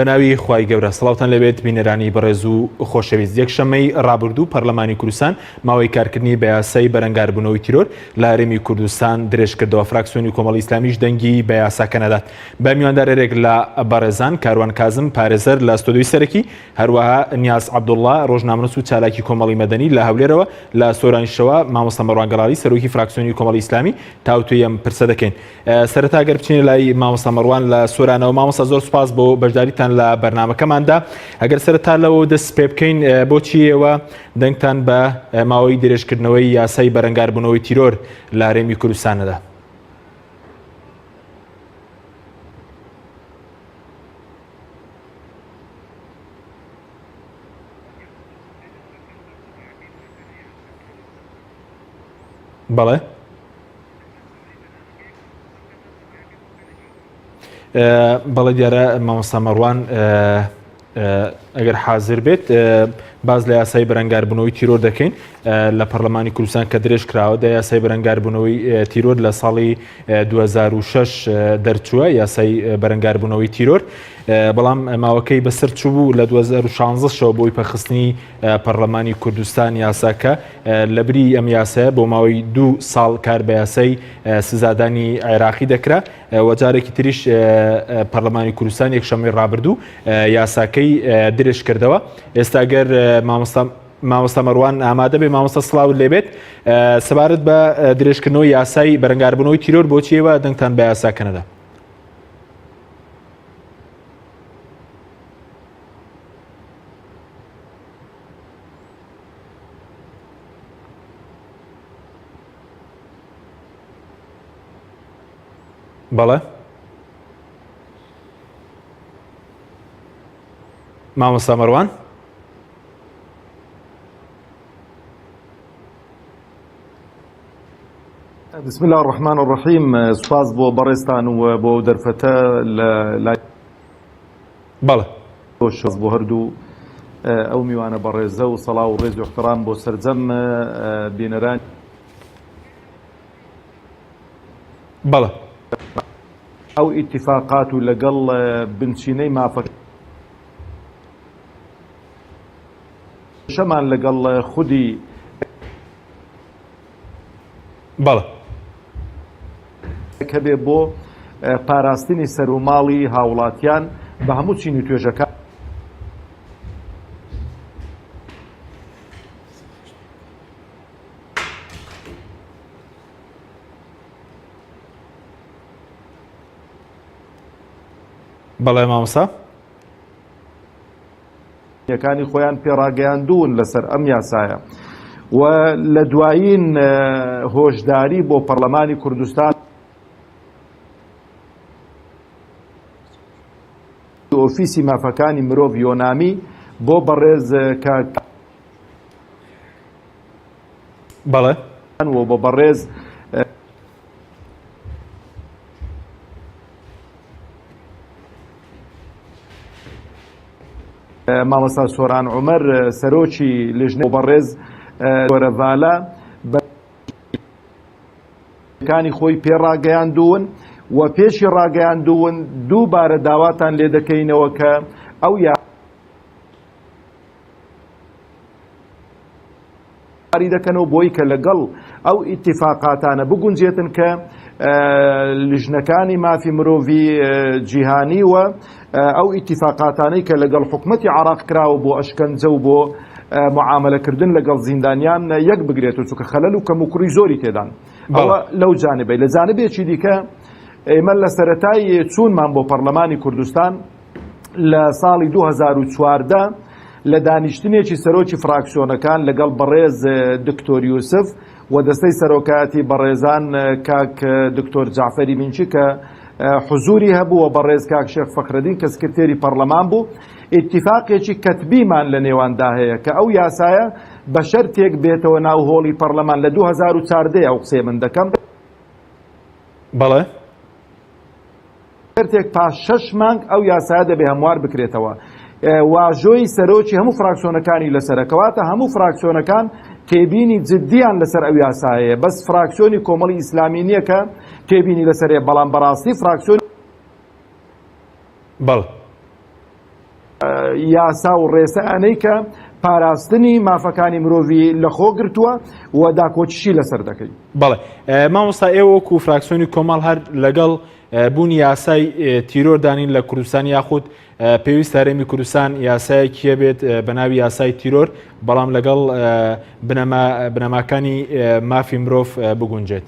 بەناوی خوای گەورە سڵاوتان لێبێت بینەرانی بەڕێز و خۆشەویست یەکشەممەی ڕابردوو پەرلەمانی کوردستان ماوەی کارکردنی بە یاسای بەرەنگاربوونەوەی تیرۆر لە هەرێمی کوردستان درێژکردەوە فراکسیۆنی کۆمەڵی ئیسلامیش دەنگی بە یاساکە نەدات بە میواندارێک لە بەڕێزان کاروان کازم پارێزەر لە ستۆدیۆی سەرەکی هەروەها نیاز عەبدوڵڵا ڕۆژنامەنووس و چالاکی کۆمەڵی مەدەنی لە هەولێرەوە لە سۆرانیشەوە مامۆستا مەروان گەڵاڵی سەرۆکی فراکسیۆنی کۆمەڵی ئیسلامی تاوتوێی ئەم پرسە دەکەین. سەرەتا گەر بچینە لای مامۆستا مەڕوان لە سۆرانەوە مامۆستا زۆر سوپاس بۆ بەشداریتان لە بەرنامەکەماندا ئەگەر سەرەتا لەوە دەست پێ بکەین بۆچی ئێوە دەنگتان بە ماوەی درێژکردنەوەی یاسای بەرەنگاربوونەوەی تیرۆر لە هەرێمی کوردستانەدا؟ بەڵێ بەڵێ دیارە مامۆستا مەڕوان ئەگەر حاضر بێت باز لە یاسای بەرەنگاربوونەوەی تیرۆر دەکەین لە پەرلەمانی کوردستان کە درێژ کراوە دە یاسای بەرەنگاربوونەوەی تیرۆر لە ساڵی 2006 دەرچووە یاسای بەرەنگاربوونەوەی تیرۆر بەڵام ماوەکەی بەسەر چوو لە 2016 شەوە بۆی پەخستنی پەرلەمانی کوردستان یاساکە لەبری ئەم یاسایە بۆ ماوەی دوو ساڵ کار بە یاسای سزادانی عێراقی دەکرا و جارێکی تریش پەرلەمانی کوردستان یەکشەممەی ڕابردوو یاساکەی درێژ کردەوە. ئێستا گەر مامۆستا مامۆستا مەروان ئامادە بێ مامۆستا سڵاوت لێبێت سەبارەت بە درێژکردنەوەی یاسای بەرەنگاربوونەوەی تیرۆر بۆچی ئێوە دەنگتان بە یاساکە نەدا؟ بەڵێ مامۆستا مەروان بسم الله الرحمن الرحیم سوپاس بۆ بەڕێزتان و بۆ ئەو دەرفەتە لە لای بەڵێ. سوپاس بۆ هەردوو ئەو میوانە بەڕێزە و سەڵاو و ڕێز و احترام بۆ سەرجەم بینەرانی. بەڵێ. ئەو ئیتیفاقات و لەگەڵ بنچینەی مافە. شەمان لەگەڵ خودی. بەڵێ. هەبێ بۆ پاراستنی سەر و ماڵی هاوڵاتیان بە هەموو چین و توێژەکان. بەڵێ مامۆستا. ەکانی خۆیان پێڕاگەیاندوون لەسەر ئەم یاسایە و لە دوایین هۆشداری بۆ پەرلەمانی کوردستان ئۆفیسی مافەکانی مرۆڤ یۆنامی بۆ بەڕێز کاک بەڵێ و بۆ بەڕێز مامۆستا سۆران عومەر سەرۆکی لیژنەی بەڕێز گۆرەڤالە بە کانی خۆی پێ ڕاگەیاندوون و پێشی ڕاگەیاندوون دووبارە داواتان لێ دەکەینەوە کە ئەو یا کاری دەکەن و بۆی کە لەگەڵ ئەو ئیتیفاقاتانە بگونجێتن کە لیژنەکانی مافی مرۆڤی جیهانی و ئەو ئیتیفاقاتانەی کە لەگەڵ حکومەتی عراق کراوە بۆ ئەشکەنجە و بۆ معاملەکردن لەگەڵ زیندانیان یەک بگرێت و چونکە خەلەل و کەموکوڕی زۆری تێدان ئەوە لەو جانبەی لە جانبێکی دیکە ئێمە لە سەرەتای چوونمان بۆ پەرلەمانی کوردستان لە ساڵی 2014 لە دانیشتنێکی سەرۆکی فراکسیۆنەکان لەگەڵ بەڕێز دکتۆر یوسف و دەستەی سەرۆکایەتی بەڕێزان کاک دکتۆر جەعفەری مینچی کە حزوری هەبوو و بەڕێز کاک شێخ فەخرەدین کە سکرتێری پەڕلەمان بوو ئیتیفاقێکی کەتبیمان لە نێواندا هەیە کە ئەو یاسایە بە شەرتێک بێتەوە ناو هۆڵی پەڕلەمان لە 2014 ئەو قسەیە من دەکەم. بەڵێ. شەرتێک پاش شەش مانگ ئەو یاسایە دەبێ هەموار بکرێتەوە. واژۆی سەرۆکی هەموو فراکسیۆنەکانی لەسەرە، کەواتە هەموو فراکسیۆنەکان تێبینی جددیان لەسەر ئەو یاسایەیە، بەس فراکسیۆنی کۆمەڵی ئیسلامی نییە کە تێبینی لەسەر هەیە، بەڵام بەڕاستی فراکسیۆنی. بەڵێ. یاسا و ڕێسایانەی کە پاراستنی مافەکانی مرۆڤی لەخۆ گرتووە و داکۆکیشی لەسەر دەکەین. بەڵێ مامۆستا ئێوە وەکو فراکسیۆنی کۆمەڵ هەر لەگەڵ بوونی یاسای تیرۆر دانین لە کوردستان یاخود پێویست هەرێمی کوردستان یاسایەکی هەبێت بە ناوی یاسای تیرۆر بەڵام لەگەڵ بنەماکانی مافی مرۆڤ بگونجێت؟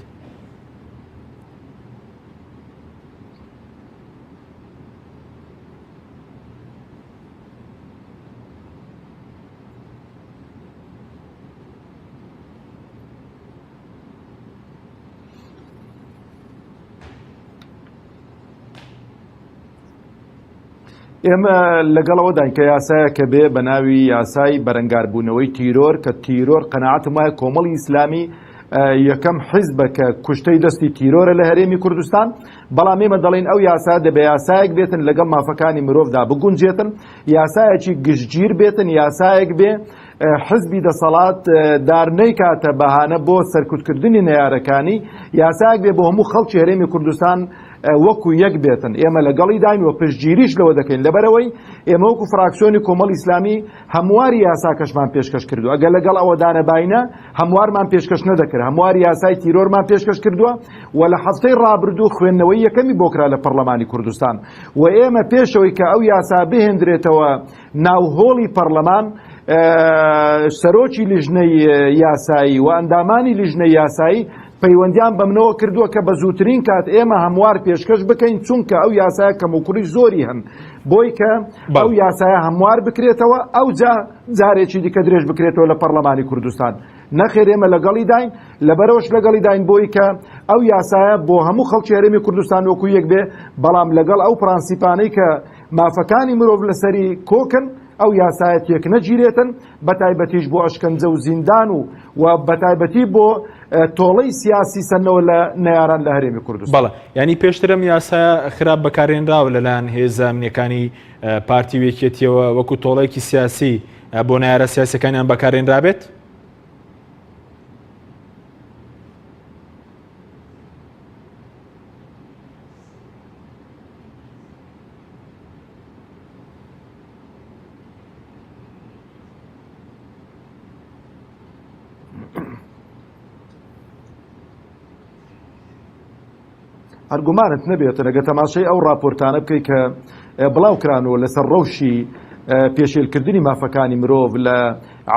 ئێمە لەگەڵ ئەوەداین کە یاسایەکە بێ بە ناوی یاسای بەرەنگاربوونەوەی تیرۆر کە تیرۆر قەناعەتم وایە کۆمەڵی ئیسلامی یەکەم حیزبە کە کوشتەی دەستی تیرۆرە لە هەرێمی کوردستان بەڵام ئێمە دەڵێن ئەو یاسا دەبێ یاسایەک بێتن لەگەڵ مافەکانی مرۆڤدا بگونجێتن یاسایەکی گشتگیر بێتن یاسایەک بێ حزبی دەسەڵات دار نەیکاتە بەهانە بۆ سەرکوتکردنی نەیارەکانی یاسایەک بێ بۆ هەموو خەڵکی هەرێمی کوردستان وەکو یەک بێتن ئێمە لەگەڵی داین و پشتگیریش لەوە دەکەین لەبەرەوەی ئێمە وەکو فراکسیۆنی کۆمەڵی ئیسلامی هەمواری یاساکەشمان پێشکەش کردو ئەگەر لەگەڵ ئەوەدانە باینە هەموارمان پێشکەش نەدەکرد هەمواری یاسای تیرۆرمان پێشکەش کردووە و لە هەفتەی ڕابردوو خوێندنەوەی یەکەمی بۆکرا لە پەرلەمانی کوردستان و ئێمە پێشەوەی کە ئەو یاسا بهێندرێتەوە ناو هۆڵی پەرلەمان سەرۆکی لیژنەی یاسایی و ئەندامانی لیژنەی یاسایی پەیوەندیان بە منەوە کردووە کە بە زووترین کات ئێمە هەموار پێشکەش بکەین چونکە ئەو یاسایە کەموکوڕی زۆری هەن بۆی کە ئەو یاسایە هەموار بکرێتەوە ئەو جا جارێکی دیکە درێژ بکرێتەوە لە پەرلەمانی کوردستان نەخێر ئێمە لەگەڵی داین لەبەرەوەش لەگەڵی داین بۆی کە ئەو یاسایە بۆ هەموو خەڵکی هەرێمی کوردستان وەکو یەک بێ بەڵام لەگەڵ ئەو پرانسیپانەی کە مافەکانی مرۆڤ لەسەری کۆکن ئەو یاسایە تێکنەگیرێتن بەتایبەتیش بۆ ئەشکەنجە و زیندان و و بەتایبەتی بۆ تۆڵەی سیاسی سەندنەوە لە نەیاران لە هەرێمی کوردستان. بەڵێ یانی پێشتر ئەم یاسایە خراپ بەکارهێنراوە لەلایەن هێزە ئەمنیەکانی پارتی و یەکێتیەوە وەکو تۆڵەیەکی سیاسی بۆ نەیارە سیاسەکانیان بەکارهێنرابێت؟ هەرگومانت نەبێتن ئەگە تەماشای ئەو راپۆرتانە بکەیت کە بڵاو کرانەوە لەسەر ڕەوشی پێشێلکردنی مافەکانی مرۆڤ لە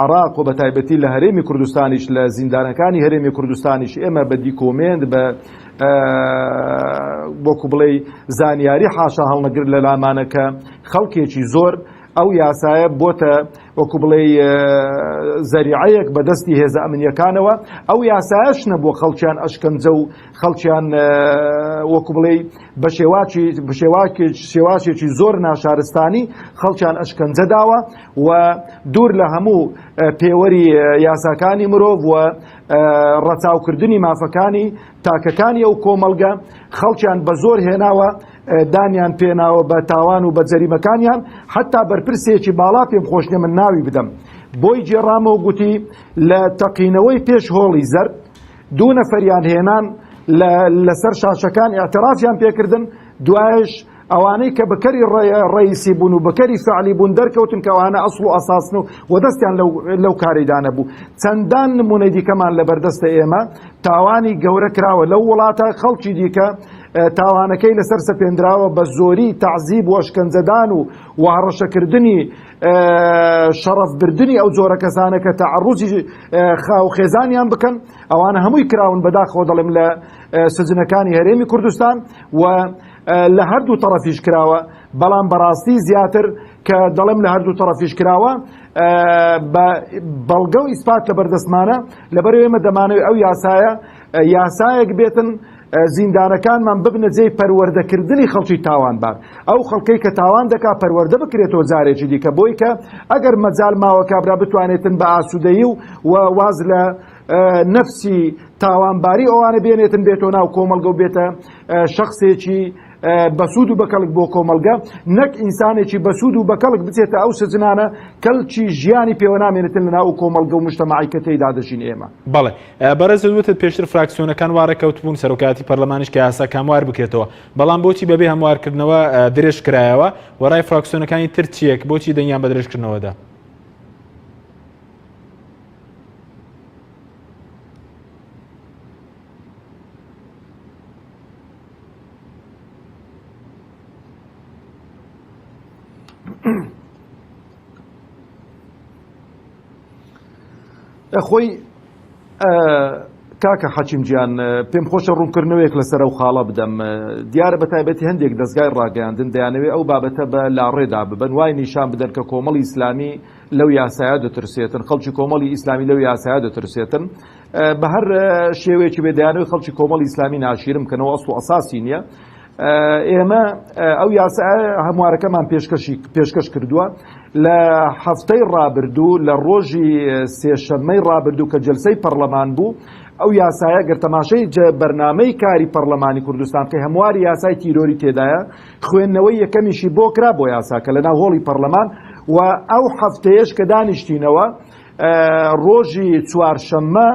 عراق و بە تایبەتی لە هەرێمی کوردستانیش لە زیندانەکانی هەرێمی کوردستانیش ئێمە بە دیکۆمێنت بە وەکو بڵێ زانیاری حاشا هەڵنەگر لە لامانە کە خەڵکێکی زۆر ئەو یاسایە بۆتە وەکو بڵێ زەریعەیەک بە دەستی هێزە ئەمنیەکانەوە ئەو یاسایش نەبووە خەڵکیان ئەشکەنجە و خەڵکیان وەکو بڵێ بە شێواکی بشێواکی شێواشێکی زۆر ناشارستانی خەڵکیان ئەشکەنجە داوە و دوور لە هەموو پێوەری یاساکانی مرۆڤ و ڕەچاوکردنی مافەکانی تاکەکانی ئەو کۆمەڵگە خەڵکیان بە زۆر هێناوە دانیان پێناوە بە تاوان و بە جەریمەکانیان حتا بەرپرسێکی باڵا پێم خۆش نیە من ناوی بدەم بۆی گێڕامەوە گوتی لە تەقینەوەی پێش هۆڵی زەرد دوو نەفەریان هێنان لەسەر شاشەکان اعترافیان پێکردن دوایش ئەوانەی کە بکەری ڕئیسی بوون و بکەری فعلی بوون دەرکەوتن کە ئەوانە ئەسڵ و ئەساسن و و دەستیان لەو کارەیدا نەبوو چەندان نمونەی دیکەمان لە بەردەستە ئێمە تاوانی گەورە کراوە لەو وڵاتە خەڵکی دیکە تاوانەکەی لەسەر سەپێنراوە بە زۆری تەعزیب و ئەشکەنجەدان و و هەڕەشەکردنی شەڕەفبردنی ئەو جۆرە کەسانە کە تەعەڕوزی خاو خێزانیان بکەن ئەوانە هەمووی کراون بەداخەوە دەڵێم لە سجنەکانی هەرێمی کوردستان و لە هەردوو تەڕەفیش کراوە بەڵام بەڕاستی زیاتر کە دەڵێم لە هەردوو تەڕەفیش کراوە بە بەڵگە و ئیسپات لە بەردەستمانە لەبەر ئێمە دەمانەوێت ئەو یاسایە یاسایەک بێتن زیندانەکانمان ببنە جێی پەروەردەکردنی خەڵکی تاوانبار ئەو خەڵکەی کە تاوان دەکا پەروەردە بکرێتەوە جارێکی دیکە بۆی کە ئەگەر مەجال ماوە کابرا بتوانێتن بە ئاسوودەیی و واز لە نەفسی تاوانباری ئەوانە بێنێتن بێتەوە ناو کۆمەڵگە و بێتە شخصێکی بەسوود و بەکەڵک بۆ کۆمەڵگە، نەک ئینسانێکی بەسوود و بەکەڵک بچێتە ئەو سجنانە کەلکی ژیانی پێوە نامێنێتن لەناو ئەو کۆمەڵگە و مجتەمەعەی کە تێیدا دەژین ئێمە. بەڵێ بەڕێزت وتت پێشتر فراکسیۆنەکان وا ڕێککەوتبوون سەرۆکایەتی پەرلەمانیش کە یاساکە هەموار بکرێتەوە، بەڵام بۆچی بەبێ هەموارکردنەوە درێژ کرایەوە و ڕای فراکسیۆنەکانی تر چییە بۆچی دەنگیان بە درێژکردنەوە دا؟ خۆی کاکە حەکیم گیان پێم خۆشە ڕوونکردنەوەیەک لەسەر ئەو خاڵە بدەم دیارە بە تایبەتی هەندێک دەستگای ڕاگەیاندن دەیانەوێ ئەو بابەتە بە لاڕێدا ببن وای نیشان بدەن کە کۆمەڵی ئیسلامی لەو یاسایە دەترسێتن خەڵکی کۆمەڵی ئیسلامی لەو یاسایە دەترسێتن بە هەر شێوەیەکی بێ دەیانەوەی خەڵکی کۆمەڵی ئیسلامی ناشیرم بکەنەوە ئەسڵ و ئەساسی نییە ئێمە ئەو یاسا هەموارەکەمان پێشکەشی پێشکەش کردووە لە هەفتەی ڕابردوو لە ڕۆژی سێشەممەی ڕابردوو کە جلسەی پەرلەمان بوو ئەو یاسایە گەر تەماشەی بەرنامەی کاری پەرلەمانی کوردستان بکەی هەمواری یاسای تیرۆری تێدایە خوێندنەوەی یەکەمیشی بۆ کرا بۆ یاساکە لەناو هۆڵی پەرلەمان و ئەو هەفتەیەش کە دانیشتینەوە ڕۆژی چوارشەممە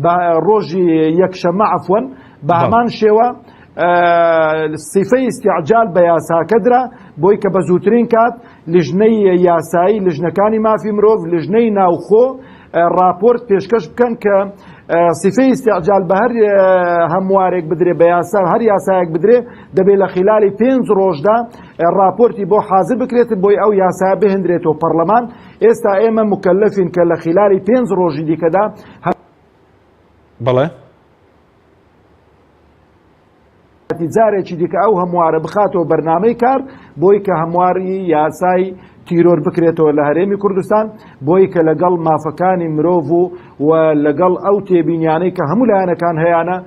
بە ڕۆژی یەکشەممە عەفوەن بە هەمان شێوە سیفەی ئیستیعجال بە یاساکە درا بۆی کە بە زووترین کات لیژنەی یاسایی لیژنەکانی مافی مرۆڤ لیژنەی ناوخۆ راپۆرت پێشکەش بکەن کە سیفەی ئیستیعجال بە هەر هەموارێک بدرێ بە یاسا هەر یاسایەک بدرێ دەبێت لە خلالی پێنج ڕۆژدا راپۆرتی بۆ حاضر بکرێت بۆی ئەو یاسا بهێندرێتەوە پەرلەمان ئێستا ئێمە مکەلەفین کە لە خلالی پێنج ڕۆژی دیکەدا بەڵێ جارێکی دیکە ئەو هەموارە بخاتەوە بەرنامەی کار بۆی کە هەمواری یاسای تیرۆر بکرێتەوە لە هەرێمی کوردستان بۆی کە لەگەڵ مافەکانی مرۆڤ و و لەگەڵ ئەو تێبینیانەی کە هەموو لایەنەکان هەیانە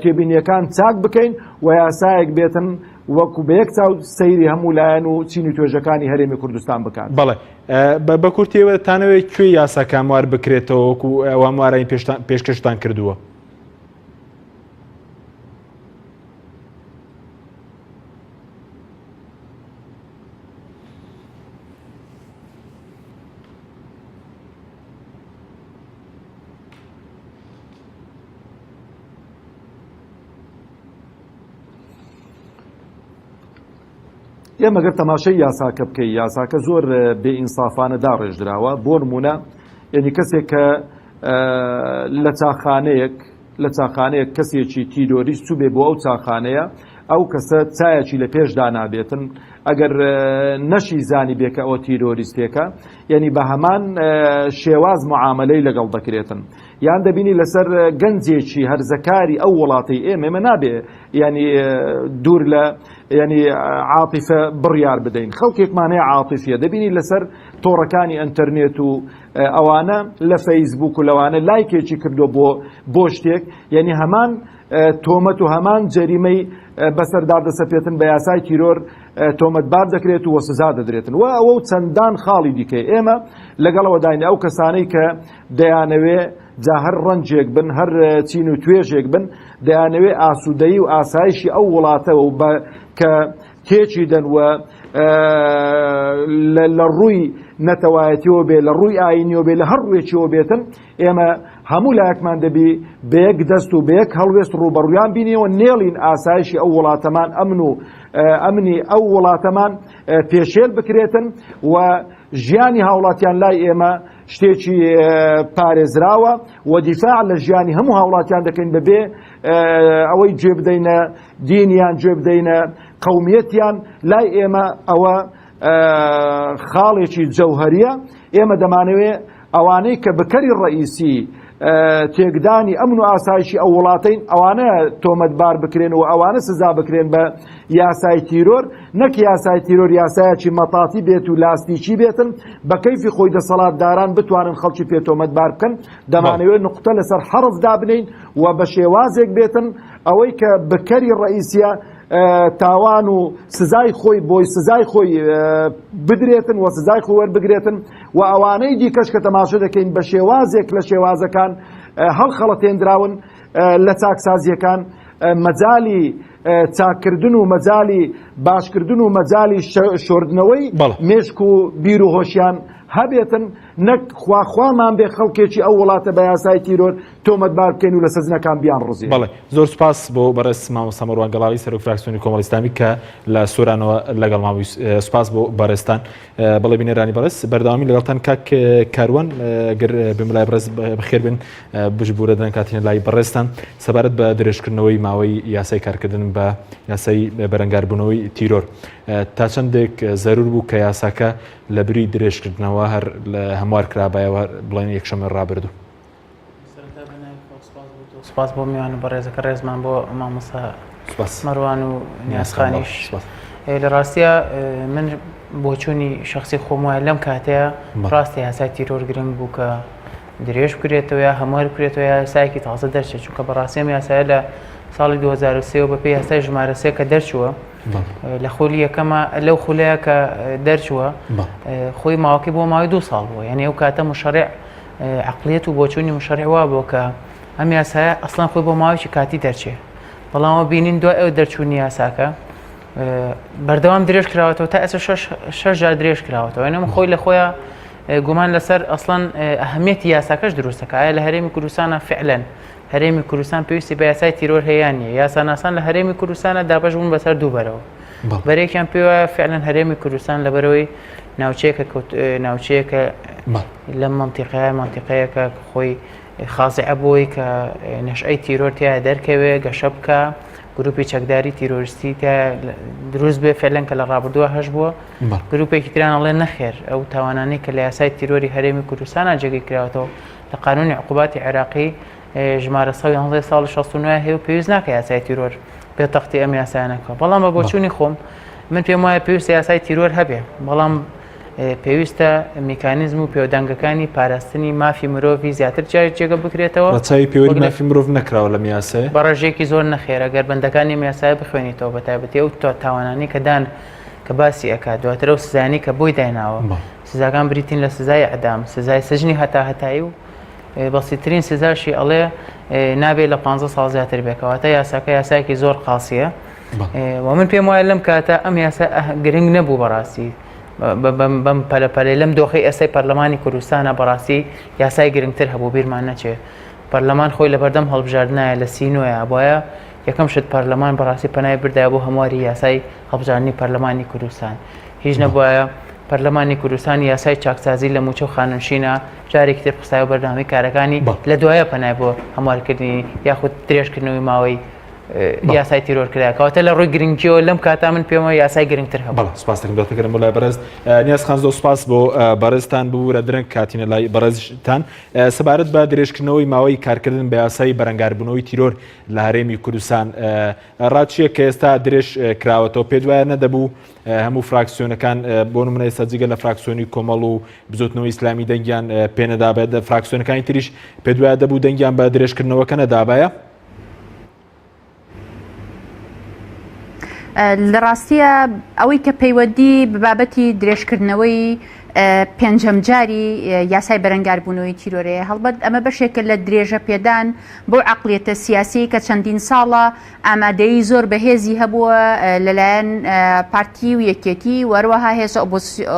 تێبینیەکان چاک بکەین و یاسایەک بێتن وەکو بە یەک چاو سەیری هەموو لایەن و چین و توێژەکانی هەرێمی کوردستان بکات. بەڵێ بە کورتیەوە تانەوەی کوێ یاساکە هەموار بکرێتەوە وەکو ئەو هەموارانی پێشکەشتان کردووە؟ ئێمە گەر تەماشای یاساکە بکەی یاساکە زۆر بێ ئینسافانە داڕێژدراوە بۆ نمونە یعنی کەسێک کە لە چاخانەیەک لە چاخانەیەک کەسێکی تیرۆریست چوبێ بۆ ئەو چاخانەیە ئەو کەسە چایەکی لە پێشدا نابێتن ئەگەر نەشی زانی بێ کە ئەوە تیرۆریستێکە یعنی بە هەمان شێواز معاملەی لەگەڵ دەکرێتن یان دەبینی لەسەر گەنجێکی هەرزەکاری ئەو وڵاتەی ئێمە ئێمە نابێ ینی دوور لە ینی عاتیفە بڕیار بدەین خەڵکێکمان هەیە عاتیفیە دەبینی لەسەر تۆڕەکانی ئەتەرنێت و ئەوانە لە فەیسبوک و لەوانە لایکێکی کردو بۆ بۆ شتێک یعنی هەمان تۆمەت و هەمان جەریمەی بەسەردا دەسەپێتن بە یاسای تیرۆر تۆمەتبار دەکرێت و سزا دەدرێتن و ئەوە و چەندان خاڵی دیکەی ئێمە لەگەڵەوەداین ئەو کەسانەی کە دەیانەوێ جا هەر ڕەنجێک بن هەر چین و توێژێک بن دەیانەوێ ئاسوودەیی و ئاسایشی ئەو وڵاتە و بە کە تێکی دەن و لە ڕووی نەتەوایەتیەوە بێ لە ڕووی ئاینیەوە بێ لە هەر ڕوویەکیەوە بێتن ئێمە هەموو لایەکمان دەبی بە یەک دەست و بە یەک هەڵوێست ڕووبەڕوویان بینیەوە نێڵین ئاسایشی ئەو وڵاتەمان ئەمن و ئەمنی ئەو وڵاتەمان پێشێل بکرێتن و ژیانی هاوڵاتیان لای ئێمە شتێکی پارێزراوە و دیفاع لە ژیانی هەموو هاوڵاتیان دەکەین بەبێ ئەوەی گوێ بدەینە دینیان گوێ بدەینە قومیەتیان لای ئێمە ئەوە خاڵێکی جەوهریە ئێمە دەمانەوێ ئەوانەی کە بکەری ڕئیسی تێکدانی ئەمن و ئاسایشی ئەو وڵاتین ئەوانە تۆمەتبار بکرێن و ئەوانە سزا بکرێن بە یاسای تیرۆر نەک یاسای تیرۆر یاسایەکی مەتاتی بێت و لاستیکی بێتن بە کەیفی خۆی دەسەڵاتداران بتوانن خەڵکی پێ تۆمەتبار بکەن دەمانەوێت نوقتە لەسەر حەڕف دابنێین و بە شێوازێک بێتن ئەوەی کە بکەری ڕئیسیە تاوان و سزای خۆی بۆی سزای خۆی بدرێتن و سزای خۆی وەربگرێتن و ئەوانەی دیکەش کە تەماشە دەکەین بە شێوازێک لە شێوازەکان هەڵخەڵەتێنراون لە چاکسازیەکان مەجالی چاککردن و مەجالی باشکردن و مەجالی شۆردنەوەی مێشک و بیر و هۆشیان هەبێتن، نەک خواخوامان بێ خەڵکێکی ئەو وڵاتە بە یاسای تیرۆر تۆمەتبار بکەین و لە سجنەکان بیانڕزێنین. بەڵێ زۆر سوپاس بۆ بەڕێز مامۆستا مەروان گەڵاڵی سەرۆک فراکسیۆنی کۆمەڵی ئیسلامی کە لە سۆرانەوە لەگەڵمان بووی سوپاس بۆ بەڕێزتان. بەڵێ بینەرانی بەڕێز بەردەوامی لەگەڵتان کاک کاروان گەر بێم لای بەڕێز بەخێر بن بشبورە درەنگ هاتینە لای بەڕێزتان سەبارەت بە درێژکردنەوەی ماوەی یاسای کارکردن بە یاسای بەرەنگاربوونەوەی تیرۆر تا چەندێک زەرور بوو کە یاساکە لە بری درێژکردنەوە هەر لە هەموار کرابایەوە بڵێن یەکشەممە ڕابردوو. سپاس بۆ میوان و بەڕێزەکە ڕێزمان بۆ مامۆستا مەروان و نیازخانیش لە ڕاستە من بۆچوونی شخصی خۆم وایە لەم کاتەیە ڕاستە یاسای تیرۆر گرنگ بوو کە درێژ بکرێتەوە یا هەموار بکرێتەوە یا یاسایەکی تازە دەرچێت چونکە بەڕاستی ئەم یاسایە لە ساڵی 2023 بە پێی یاسای ژمارە سێ کە دەرچووە لە خولی یەکەمە لەو خولەیە کە دەرچووە خۆی ماوەکەی بۆ ماوەی دو ساڵ بووە یعنی ئەو کاتە مشەرع عقلیەت و بۆچوونی مشەرع وا بووە کە ئەم یاسایە ئەسڵەن خۆی بۆ ماوەیەکی کاتی دەرچێ بەڵام بینین دوای ئەو دەرچوونی یاساکە بەردەوام درێژ کراوەتەوە تا ئێستا شەش جار درێژ کراوەتەوە ئەم خۆی لە خۆیان گومان لەسەر ئەسڵەن ئەهمیەتی یاساکەش دروستەکە ئایا لە هەرێمی کوردستانە فعلەن هەرێمی کوردستان پێویستی بە یاسای تیرۆر هەیە نیە یاساناسان لە هەرێمی کوردستانە دابەش بوون بەسەر دوو بەرەوە بەرێکیان پێوە فعلەن هەرێمی کوردستان لەبەرەوەی ناوچەیەکە ناوچەیەکە لەم منتیقەیە منتیقەیەکە خۆی خازعە بۆی کە نەشئەی تیرۆر تیا دەرکەوێ گەشە بکە گروپی چەکداری تیرۆریستی تیا دروست بێ فعلەن کە لە ڕابردووە هەش بووە گروپێکی تران ئەڵێن نەخێر ئەو تاوانانەی کە لە یاسای تیرۆری هەرێمی کوردستانە جێگەی کراوەتەوە لە قانونی عقوباتی عێراقی ژمارە 111 ساڵ 69 هەیە و پێویست ناکە یاسای تیرۆر بێ تەختی ئەم یاسایانە بکە بەڵام بە بۆچوونی خۆم من پێم وایە پێویستە یاسای تیرۆر هەبێ بەڵام پێویستە میکانیزم و پێودانگەکانی پاراستنی مافی مرۆڤی زیاتر جای جێگە بکرێتەوە. ڕەچاوی پێوەری مافی مرۆڤ نەکراوە لەم یاسایە؟ بە ڕێژەیەکی زۆر نەخێر، ئەگەر بەندەکانی ئەم یاسایە بخوێنیتەوە بە تایبەتی ئەو تاوانانەی کە دان کە باسی ئەکات دواتر ئەو سزایانەی کە بۆی دایناوە سزاکان بریتین لە سزای ئەعدام، سزای سجنی هەتاهەتایی و بەسیترین سزاشی ئەڵێ نابێ لە 15 ساڵ زیاتر بێ کەواتە یاساکە یاسایەکی زۆر قاسیە و من پێم وایە لەم کاتە ئەم یاسا گرنگ نەبوو بەڕاستی بەم پەلە پەلەی لەم دۆخی ئێستای پەرلەمانی کوردستانە بەڕاستی یاسای گرنگتر هەبوو بیرمان نەچێ پەرلەمان خۆی لەبەردەم هەڵبژاردنایە لە سینۆیە بۆیە یەکەم شت پەرلەمان بەڕاستی پەنای بردایە بۆ هەمواری یاسای هەڵبژاردنی پەرلەمانی کوردستان هیچ نەبوایە پەرلەمانی کوردستان یاسای چاکسازی لە موچە و خانەنشینە جارێکی تر خستایە بەرنامەی کارەکانی لە دوایە پەنای بۆ هەموارکردنی یاخود درێژکردنەوەی ماوەی یاسای تیرۆر کرا کەواتە لە ڕووی گرنگیەوە لەم کاتا من پێم وایە یاسای گرنگتر هەبوو. بەڵێ سوپاس دەکەم دواتر گەرم بۆ لای بەڕێز نیاز خان زۆر سوپاس بۆ بەڕێزتان ببورە درەنگ کاتینە لای بەڕێزتان سەبارەت بە درێژکردنەوەی ماوەی کارکردن بە یاسای بەرەنگاربوونەوەی تیرۆر لە هەرێمی کوردستان ڕاچیە کە ئێستا درێژ کراوەتەوە پێت وایە نەدەبوو هەموو فراکسیۆنەکان بۆ نمونە ئێستا جگە لە فراکسیۆنی کۆمەڵ و بزوتنەوەی ئیسلامی دەنگیان پێنەدابێت فراکسیۆنەکانی تریش پێت وایە دەبوو دەنگیان بە درێژکردنەوەکە نەدابایە؟ لە ڕاستیە ئەوەی کە پەیوەندی بە بابەتی درێژکردنەوەی پێنجەم جاری یاسای بەرەنگاربوونەوەی تیرۆرەیە هەڵبەت ئەمە بەشێکە لە درێژە پێدان بۆ عقلیەتە سیاسی کە چەندین ساڵە ئامادەیی زۆر بەهێزی هەبووە لەلایەن پارتی و یەکێتی وەروەها هێزە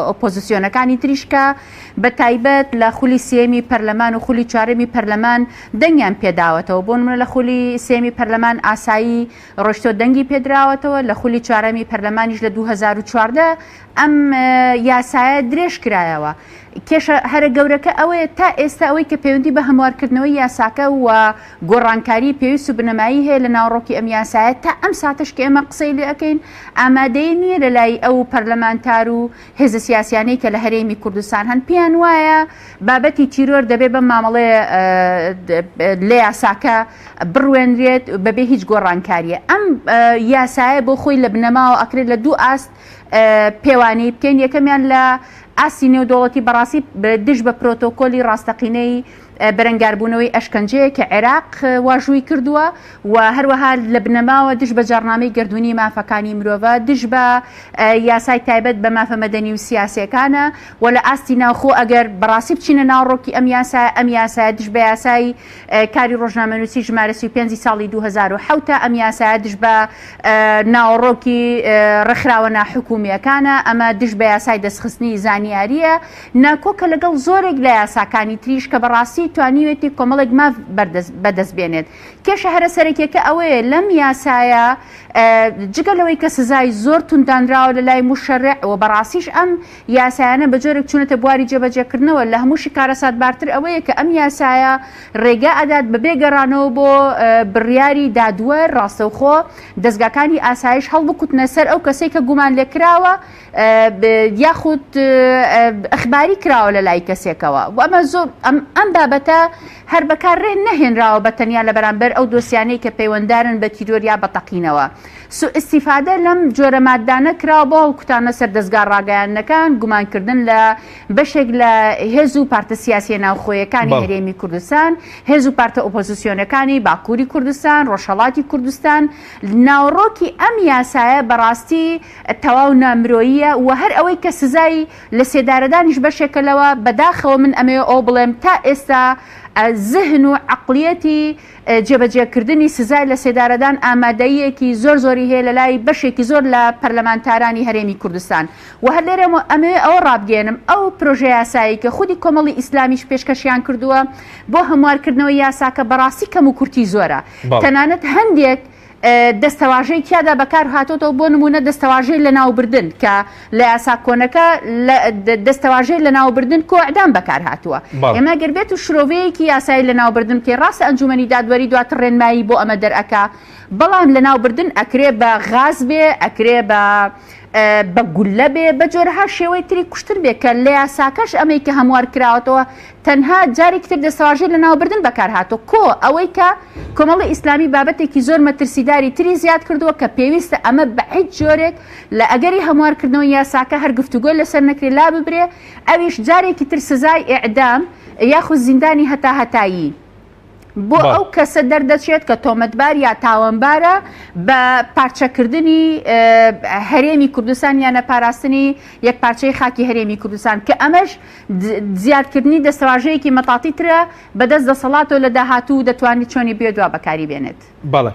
ئۆپۆزیسیۆنەکانی تریش کە بە تایبەت لە خولی سێیەمی پەرلەمان و خولی چوارەمی پەرلەمان دەنگیان پێداوەتەوە بۆ نمونە لە خولی سێیەمی پەرلەمان ئاسایی ڕۆیشتۆ دەنگی پێدراوەتەوە لە خولی چوارەمی پەرلەمانیش لە 2014 ئەم یاسایە درێژ کرایەوە. کێشە هەرە گەورەکە ئەوەیە تا ئێستا ئەوەی کە پەیوەندی بە هەموارکردنەوەی یاساکە و گۆڕانکاری پێویست و بنەمایی هەیە لە ناوەڕۆکی ئەم یاسایە تا ئەم ساتەش کە ئێمە قسەی لێ ئەکەین ئامادەیی نییە لە لای ئەو پەرلەمانتار و هێزە سیاسیانەی کە لە هەرێمی کوردستان هەن پێیان وایە بابەتی تیرۆر دەبێ بەم مامەڵەیە لە یاساکە بڕوێنرێت بەبێ هیچ گۆڕانکاریە ئەم یاسایە بۆ خۆی لە بنەماوە ئەکرێت لە دوو ئاست پێوانەی بکەین، یەکەمیان لە ئاستی نێودەوڵەتی بەڕاستی دژ بە پرۆتۆکۆلی ڕاستەقینەی بەرەنگاربوونەوەی ئەشکەنجەیە کە عێراق واژووی کردووە و هەروەها لە بنەماوە دژ بە جاڕنامەی گەردوونی مافەکانی مرۆڤە، دژ بە یاسای تایبەت بە مافە مەدەنی و سیاسیەکانە و لە ئاستی ناوخۆ ئەگەر بەڕاستی بچینە ناوەڕۆکی ئەم یاسایە، ئەم یاسایە دژ بە یاسای کاری ڕۆژنامەنووسی ژمارە 35 ی ساڵی 2007 ئەم یاسایە دژ بە ناوەڕۆکی ڕێکخراوە ناحکومییەکانە، ئەمە دژ بە یاسای دەستخستنی زانیارییە، ناکۆکە لەگەڵ زۆرێک لە یاساکانی تریش کە بەڕاستی توانیوێتی کۆمەڵێک ماف بەدەست بێنێت. کێشە هەرە سەرەکیەکە ئەوەیە لەم یاسایە جگە لەوەی کە سزای زۆر توند دانراوە لە لای موشەرع و بەڕاستیش ئەم یاسایانە بە جۆرێک چوونەتە بواری جێبەجێکردنەوە لە هەمووشی کارەساتبارتر ئەوەیە کە ئەم یاسایە ڕێگا ئەدات بەبێ گەڕانەوە بۆ بڕیاری دادوەر ڕاستەوخۆ دەزگاکانی ئاسایش هەڵبکوتنە سەر ئەو کەسەی کە گومان لێکراوە یاخود ئەخباری کراوە لە لای کەسێکەوە و ئەمە زۆر ئەم بابەتە هەر بەکار رێ نەهێنراوە بە تەنیا لە بەرامبەر ئەو دۆسیانەی کە پەیوەندارن بە تیرۆر یا بە تەقینەوە. سوئیستیفادە لەم جۆرە ماددانە کراوە بۆ هەڵکوتانە سەر دەزگا ڕاگەیاندنەکان، گومانکردن لە بەشێک لە هێز و پارتە سیاسیە ناوخۆیەکانی هەرێمی کوردستان، هێز و پارتە ئۆپۆزسیۆنەکانی باکووری کوردستان، ڕۆژهەڵاتی کوردستان. ناوەڕۆکی ئەم یاسایە بەڕاستی تەواو نامرۆییە و هەر ئەوەی کە سزای لە سێدارەدانیش بەشێکە لەوە، بەداخەوە من ئەمەوێ ئەوە بڵێم تا ئێستا زهن و عەقڵیەتی جێبەجێکردنی سزای لە سێدارەدان ئامادەییەکی زۆر زۆری هەیە لەلای بەشێکی زۆر لە پەرلەمانتارانی هەرێمی کوردستان و هەر لێرەوە ئەمەوێ ئەوە ڕابگەیەنم ئەو پرۆژەیاسایەی کە خودی کۆمەڵی ئیسلامیش پێشکەشیان کردووە بۆ هەموارکردنەوەی یاساکە بەڕاستی کەموکورتی زۆرە تەنانەت هەندێک دەستەواژەی تیادا بەکار هاتۆتەوە بۆ نموونە دەستەواژەی لەناوبردن کە لە یاسا کۆنەکە دەستەواژەی لەناوبردن کۆ ئەعدام بەکار هاتووە ئێمە گەر بێت و شرۆڤەیەکی یاسایی لەناوبردن بکەین ڕاستە ئەنجومەنی دادوەری دواتر ڕێنمایی بۆ ئەمە دەرئەکا بەڵام لەناوبردن ئەکرێ بە غاز بێ ئەکرێ بە بە گوللە بێ بە جۆرەها شێوەی تری کوشتن بێ کە لە یاساکەش ئەمەی کە هەموار کراوەتەوە تەنها جارێکی تر دەستەواژەی لەناوبردن بەکارهاتووە کۆ ئەوەی کە کۆمەڵی ئیسلامی بابەتێکی زۆر مەترسیداری تری زیاد کردووە کە پێویستە ئەمە بە هیچ جۆرێک لە ئەگەری هەموارکردنەوەی یاساکە هەر گفتوگۆی لەسەر نەکرێ لاببرێ ئەویش جارێکی تر سزای ئیعدام یاخود زیندانی هەتاهەتایی بۆ ئەو کەسە دەردەچێت کە تۆمەتبار یا تاوانبارە بە پارچەکردنی هەرێمی کوردستان یا نەپاراستنی یەکپارچەی خاکی هەرێمی کوردستان کە ئەمەش زیادکردنی دەستەواژەیەکی مەتاتی ترە بەدەست دەسەڵاتەوە لە داهاتوو دەتوانێت چۆنی بێ دوا بەکاری بێنێت. بەڵێ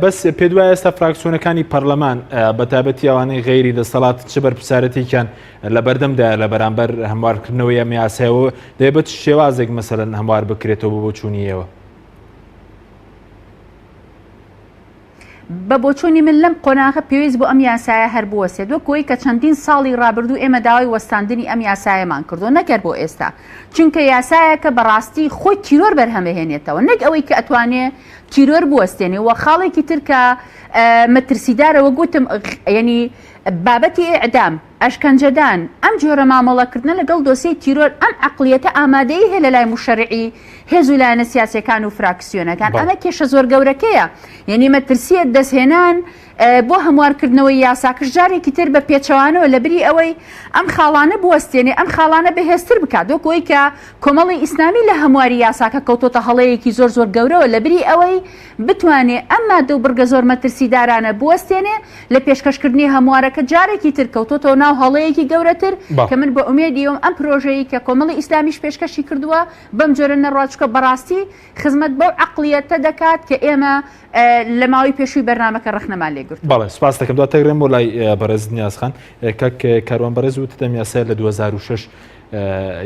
بەس پێت وایە ئێستا فراکسیۆنەکانی پەرلەمان بە تایبەتی ئەوانەی غەیری دەسەڵات چ بەرپرسیارەتێکیان لە بەردەمدایە لە بەرامبەر هەموارکردنەوەی ئەم یاسایەوە دەبێت بە چ شێوازێک مەسەلەن هەموار بکرێتەوە بۆ بۆچوونی ئێوە؟ بە بۆچوونی من لەم قۆناغە پێویست بۆ ئەم یاسایە هەر بوەستێت وەک ئەوەی کە چەندین ساڵی ڕابردوو ئێمە داوای وەستاندنی ئەم یاسایەمان کردووە نەک هەر بۆ ئێستا چونکە یاسایەکە بەڕاستی خۆی تیرۆر بەرهەمەهێنێتەوە نەک ئەوەی کە ئەتوانێ تیرۆر بوەستێنێ و خاڵێکی تر کە مەترسیدارە وەک وتم یعنی بابەتی ئیعدام ئەشکەنجەدان، ئەم جۆرە مامەڵەکردنە لەگەڵ دۆسیەی تیرۆر، ئەم عەقڵیەتە ئامادەیی هەیە لەلای موشەریعی هێز و لایەنە سیاسیەکان و فراکسیۆنەکان، ئەمە کێشە زۆر گەورەکەیە، یەنی مەترسیە دەستهێنان بۆ هەموارکردنەوەی یاساکەش جارێکی تر بە پێچەوانەوە لەبری ئەوەی ئەم خاڵانە بوەستێنێ ئەم خاڵانە بەهێزتر بکات وەک ئەوەی کە کۆمەڵی ئیسلامی لە هەمواری یاساکە کەوتۆتە هەڵەیەکی زۆر زۆر گەورەوە لەبری ئەوەی بتوانێ ئەم ماددە و بڕگە زۆر مەترسیدارانە بوەستێنێ لە پێشکەشکردنی هەموارەکە جارێکی تر کەوتۆتەوە ناو هەڵەیەکی گەورەتر کە من بە ئومێدی ئەوم ئەم پرۆژەیەی کە کۆمەڵی ئیسلامیش پێشکەشی کردووە بەم جۆرە نەڕوات چونکە بەڕاستی خزمەت بەو عەقڵیەتە دەکات کە ئێمە لە ماوەی پێشووی بەرنامەکە ڕەخنەمان لێ گرتووە. بەڵێ سوپاست دەکەم. دواتر دەگەڕێم بۆ لای بەڕێز نیاز خان. کاک کاروان بەڕێز وتت ئەم یاسایە لە 2006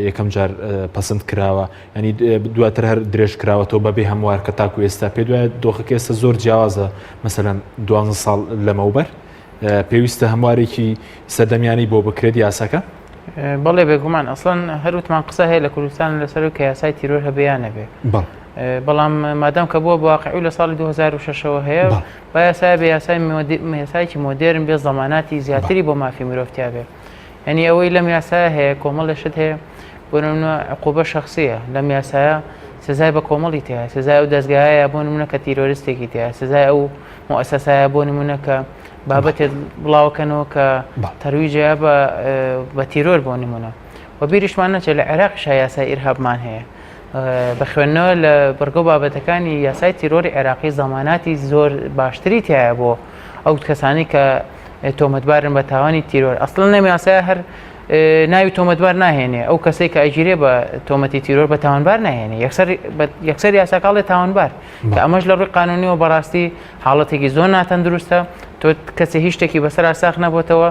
یەکەم جار پەسند کراوە ینی دواتر هەر درێژ کراوەتەوە بەبێ هەموار کە تاکو ئێستا پێ دوایە دۆخەکە ئێستا زۆر جیاوازە مەسەلەن دوانزە ساڵ لەمەوبەر پێویستە هەموارێکی سەردەمیانی بۆ بکرێت یاساکە؟ بەڵێ بێگومان ئەسڵەن هەروتمان قسە هەیە لە کوردستان لەسەر کە یاسای تیرۆر هەبێ یان نەبێ بەڵام مادام کە بووە واقعی لە ساڵی 2006ەوە هەیە با یاسای بە یاسای یاسایکی مۆدێرن بێ زەماناتی زیاتری بۆ مافی مرۆڤ تیا بێ یعنی ئەوەی لەم یاسایە هەیە کۆمەڵێ شت هەیە بۆ نمونە عقوبە شخصیە لەم یاسایە سزای بە کۆمەڵی تیا سزای ئەو دەستگایە بۆ نمونە کە تیرۆریستێکی تیا سزای ئەو موسسایە بۆ نمونە کە بابەتێک بڵاوکەنەوە کە تەرویجەیە بە تیرۆر بۆ نمونە و بیریشمان نەچێت لە عێراقیش یاسای ئیرهابمان هەیە. بە خوێندنەوە لە بڕگە و بابەتەکانی یاسای تیرۆری عێراقی زەماناتی زۆر باشتری تایە بۆ ئەو کەسانی کە تۆمەتبارن بە تاوانی تیرۆر ئەسڵەن لەم یاسایە هەر ناوی تۆمەتبار ناهێنێ ئەو کەسێک کە ئەگیرێ بە تۆمەتی تیرۆر بە تاوانبار ناهێنێ یەکسەر یەکسەر یاساکاڵێ تاوانبار کە ئەمەش لە ڕووی قانونیەوە بەڕاستی حاڵەتێکی زۆر ناتەندروستە تۆ کەسێ هیچ شتێکی بەسەر ساخ نەبێتەوە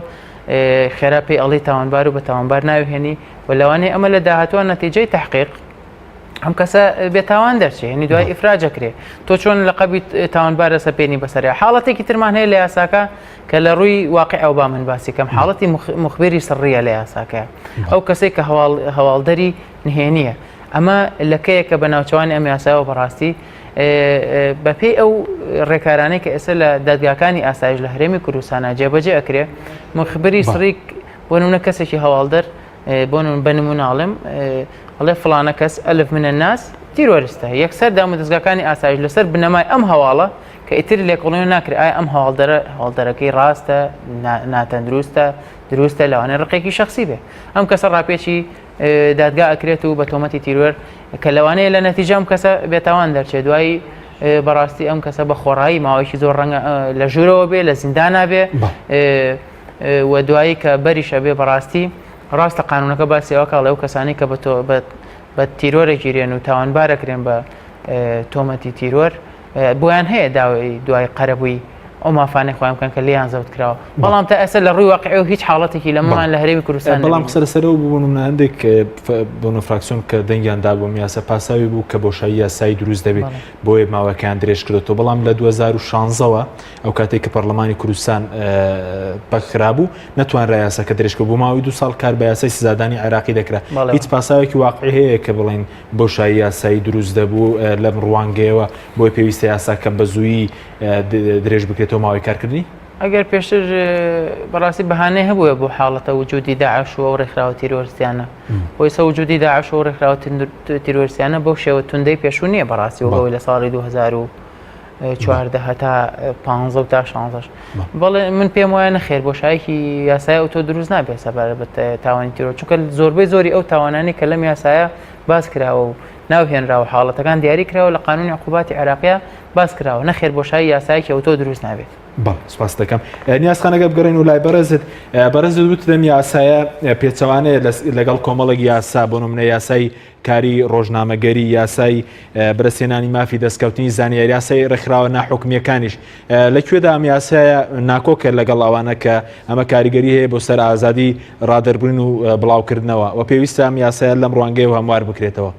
خێرا پێی ئەڵی تاوانبار و بە تاوانبار ناوهێنی و لەوانەیە ئەمە لە داهاتوە نەتیجەی تحقیق ئەم کەسە بێتاوان دەرچێ یعنی دوای ئیفراجەکرێ تۆ چۆن لە قەبی تاوانبار لەسەپێنی بەسەر حاڵەتێکی ترمان هەیە لە یاساکە کە لە ڕووی واقع ئەو با من باسی کەم حاڵەتی مخبری سڕیە لە یاساکە ئەو کەسێک کە هەواڵ هەواڵدەری نهێنیە ئەمە لەکەیەکە بە ناوچوانی ئەم یاساوە بەڕاستی بەپێی ئەو ڕێکارانەی کە ئێستا لە دادگاکانی ئاسایش لە هەرێمی کوردستانە جێبەجێ ئەکرێ مخبری سڕیک بۆ نمونە کەسێکی هەواڵدەر بۆ بە نموناڵم ئەڵێ فلانە کەس ئەلف منە ناس تیرۆرستە یەکسەر دام و دەستگاکانی ئاسایش لەسەر بنەمای ئەم هەواڵە کە ئیتر لێکۆڵینەوە ناکرێت ئایا ئەم هەواڵدەرە هەواڵدەرەکەی ڕاستە ناتەندروستە دروستە لەوانەیە ڕقێکی شخصی بێ ئەم کەسە ڕاپێچی دادگا ئەکرێت و بە تۆمەتی تیرۆر کە لەوانەیە لە نەتیجە ئەم کەسە بێتاوان دەرچێت دوایی بەڕاستی ئەم کەسە بە خۆڕایی ماوەیەکی زۆر ڕەنگە لە ژوورەوە بێ لە زیندانا بێ و دوایی کە بەریشە بێ بەڕاستی ڕاستە قانونەکە باسی ئەوە کاڵێ ئەو کەسانی کە بە تۆ بە تیرۆرە گیرێن و تاوانبارەکرێن بە تۆمەتی تیرۆر بۆیان هەیە داوای دوای قەرەبووی ئەو مافانەی خۆیان بکەن کە لێیان زەوت کراوە بەڵام تا ئێستا لە ڕووی واقعی و هیچ حاڵەتێکی لەمەمان لە هەرێمی کوردستان بەڵام قسە لەسەرەوە بوو بۆ هەندێک بۆنە فراکسیۆن کە دەنگیان دا بۆم یاسا پاساوی بوو کە بۆشایی یاسایی دروست دەبێت بۆیە ماوەکەیان درێژ کردێتەوە بەڵام لە 2016ەوە ئەو کاتێک کە پەرلەمانی کوردستان پەکخرابوو نەتوانرا یاساکە درێژ کرد بۆ ماوەی دو ساڵ کار بە یاسای سزادانی عێراقی دەکرا هیچ پاساوێکی واقعی هەیە کە بڵێن بۆشایی یاسایی دروست دەبوو لەم ڕوانگەیەوە بۆی پێویستە یاساکە بە زوویی درێژ بکرێتەوە ماوەی کارکردنی؟ ئەگەر پێشتر بەڕاستی بەهانەی هەبووە بۆ حاڵەتە وجودی داعش و ئەو ڕێکخراوە تیرۆرستیانە بۆیسە وجودی داعش و ڕێکخراوە تیرۆرستیانە بەو شێوە توندەی پێشوو نییە بەڕاستی وەگەوەی لە ساڵی 2014 هەتا 15 و تا 16 بەڵێ من پێم وایە نەخێر بۆشایەکی یاسای ئەو تۆ دروست نابێت سەبارەت بە تاوانی تیرۆر چونکە زۆربەی زۆری ئەو تاوانانەی کە لەم یاسایە باس کراوە و ناو هێنراوە حاڵەتەکان دیاری کراوە لە قانونی عقوباتی عێراقیە باس کراوە نەخێر بۆشایی یاسایەکی ئەوتۆ دروست نابێت. بەڵێ سپاست دەکەم نیاز خان ئەگەر بگەڕێین و لای بەڕێزت بەڕێزت وتت ئەم یاسایە پێچەوانەیە لەگەڵ کۆمەڵێک یاسا بۆ نمونە یاسای کاری ڕۆژنامەگەری یاسای بەدەستهێنانی مافی دەستکەوتنی زانیاری یاسای ڕێکخراوە ناحکومیەکانیش لە کوێدا ئەم یاسایە ناکۆکە لەگەڵ ئەوانە کە ئەمە کاریگەری هەیە بۆ سەر ئازادی ڕادەربڕین و بڵاوکردنەوە و پێویستە ئەم یاسایە لەم ڕوانگەیەوە هەموار بکرێتەوە.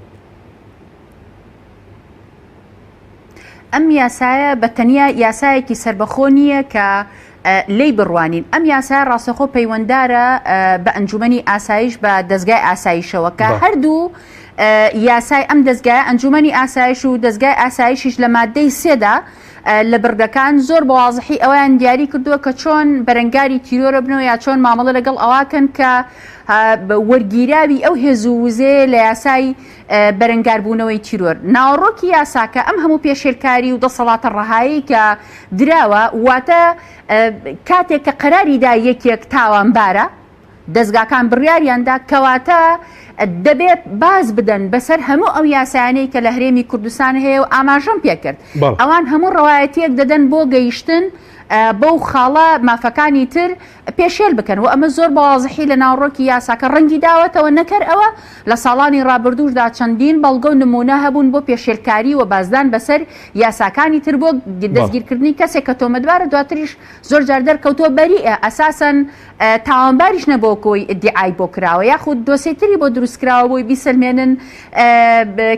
ئەم یاسایە بە تەنیا یاسایەکی سەربەخۆ نییە کە لێی بڕوانین ئەم یاسایە ڕاستەخۆ پەیوەندارە بە ئەنجومەنی ئاسایش بە دەزگای ئاسایشەوە کە هەردوو یاسای ئەم دەزگایە ئەنجومەنی ئاسایش و دەزگای ئاسایشیش لە مادەی سێدا لە بڕگەکان زۆر بە وازحی ئەویان دیاری کردووە کە چۆن بەرەنگاری تیرۆرە بنەوە یا چۆن مامەڵە لەگەڵ ئەوەکەن کە وەرگیراوی ئەو هێز و وزەیە لە یاسای بەرەنگاربوونەوەی تیرۆر. ناوەڕۆکی یاساکە ئەم هەموو پێشێلکاری و دەسەڵاتە ڕەهایەی کە دراوە، واتە کاتێک کە قەراری دا یەکێک تاوانبارە، دەزگاکان بڕیاریان دا، کەواتە دەبێت باز بدەن بەسەر هەموو ئەو یاسایانەی کە لە هەرێمی کوردستان هەیە و ئاماژەم پێکرد. ئەوان هەموو ڕەوایەتییەک دەدەن بۆ گەیشتن بەو خاڵە مافەکانی تر پێشێل بکەن و ئەمە زۆر بە وازحی لە ناوەڕۆکی یاساکە ڕەنگی داوەتەوە نەکەر ئەوە لە ساڵانی ڕابردووشدا چەندین بەڵگە و نموونە هەبوون بۆ پێشێلکاری و بازدان بەسەر یاساکانی تر بۆ دەستگیرکردنی کەسێک کە تۆمەتبارە دواتریش زۆر جار دەرکەوتووە بەریئە ئەساسەن تاوانباریش نەبووە کۆی ئیدیعای بۆ کراوە یاخود دۆسێی تری بۆ دروست کراوە بۆی بیسەلمێنن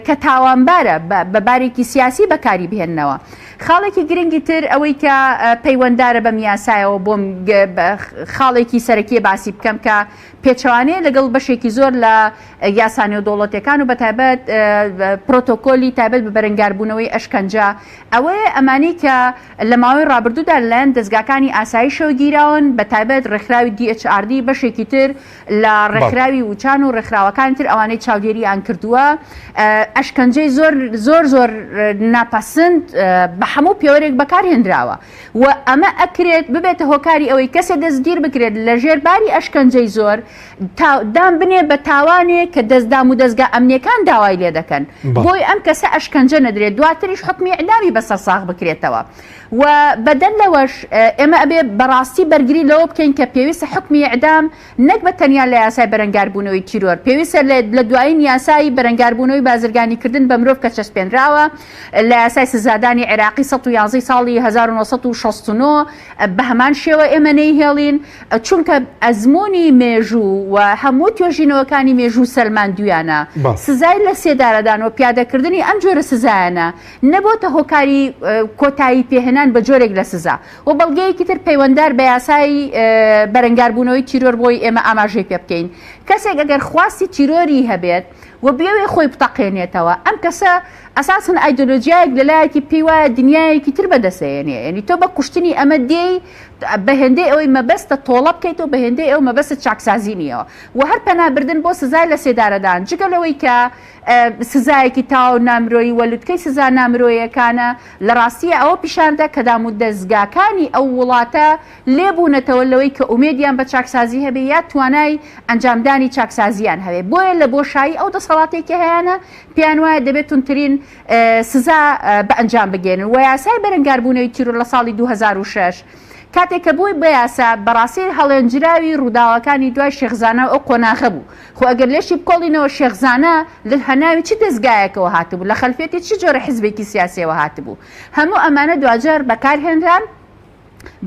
کە تاوانبارە بە بارێکی سیاسی بەکاری بهێننەوە. خاڵێکی گرنگی تر ئەوەی کە پەیوەندارە بەم یاسایەوە بۆم خاڵێکی سەرەکیە باسی بکەم کە پێچەوانەیە لەگەڵ بەشێکی زۆر لە یاسا نێودەوڵەتیەکان و بەتایبەت پرۆتۆکۆلی تایبەت بە بەرەنگاربوونەوەی ئەشکەنجە ئەوەیە ئەمانەی کە لە ماوەی ڕابردوودا لەلایەن دەزگاکانی ئاسایشەوە گیراون بەتایبەت ڕێکخراوی DHRD بەشێکی تر لە ڕێکخراوی وچان و ڕێکخراوەکانی تر ئەوانەی چاودێریان کردووە ئەشکەنجەی زۆر زۆر زۆر ناپەسند بە. هەموو پێوەرێک بەکار هێنراوە و ئەمە ئەکرێت ببێتە هۆکاری ئەوەی کەسێ دەستگیر بکرێت لە ژێر باری ئەشکەنجەی زۆر تا دان بنێ بە تاوانێک کە دەست دام و دەزگا ئەمنیەکان داوای لێ دەکەن بۆی ئەم کەسە ئەشکەنجە نەدرێت دواتریش حوکمی ئیعدامی بەسەر ساغ بکرێتەوە و بەدەر لەوەش ئێمە ئەبێ بەڕاستی بەرگری لەوە بکەین کە پێویستە حوکمی ئیعدام نەک بە تەنیا لە یاسای بەرەنگاربوونەوەی تیرۆر، پێویستە لە دوایین یاسای بەرەنگاربوونەوەی بازرگانیکردن بە مرۆڤ کە چەسپێنراوە لە یاسای سزادانی عێراقی 111 ی ساڵی 1969 بە هەمان شێوە ئێمە نەیهێڵین، چونکە ئەزموونی مێژوو و هەموو توێژینەوەکانی مێژوو سەلماندوویانە سزای لەسێدارەدان و پیادەکردنی ئەم جۆرە سزایانە نەبۆتە هۆکاری کۆتایی پێهێنان بە جۆرێک لە سزا. و بەڵگەیەکی تر پەیوەندار بە یاسای بەرەنگاربوونەوەی تیرۆر بۆی ئێمە ئاماژەی پێ بکەین کەسێک ئەگەر خواستی تیرۆری هەبێت و بیەوێ خۆی بتەقێنێتەوە ئەم کەسە ئەساسن ئایدۆلۆژیایەک لەلایەکی پێی وایە دنیایەکی تر بەدەسەیەنێ یعنی تۆ بە کوشتنی ئەمە دێی بە هێندەی ئەوەی مەبەستە تۆڵە بکەیتەوە بە هێندەی ئەو مەبەستە چاکسازی نییەوە و هەر پەنابردن بۆ سزای لە سێدارەدان جگە لەوەی کە سزایەکی تەواو نامرۆیی و لوتکەی سزا نامرۆیەکانە، لە ڕاستییا ئەوە پیشاندا کە دامودەزگاکانی ئەو وڵاتە لێ بوونەتەوە لەوەی کە ئومێدیان بە چاکسازی هەبێ یا توانای ئەنجامدانی چاکسازییان هەبێ بۆیە لە بۆشایی ئەو دەسەڵاتەی کە هەیانە پێیان وایە دەبێ توندترین سزا بە ئەنجام بگەیەنن و یاسای بەرەنگاربوونەوەی تیرۆر لە ساڵی 2006 کاتێک کە بووی بە یاسا بەڕاستی هەڵێنجراوی ڕووداوەکانی دوای شێخ زانا و ئەو قۆناغە بوو. خۆ ئەگەر لێشی بکۆڵینەوە شێخ زانا لە هەناوی چ دەزگایەکەوە هاتبوو، لە خەلفیەتی چ جۆرە حزبێکی سیاسیەوە هاتبوو. هەموو ئەمانە دواجار بەکارهێنران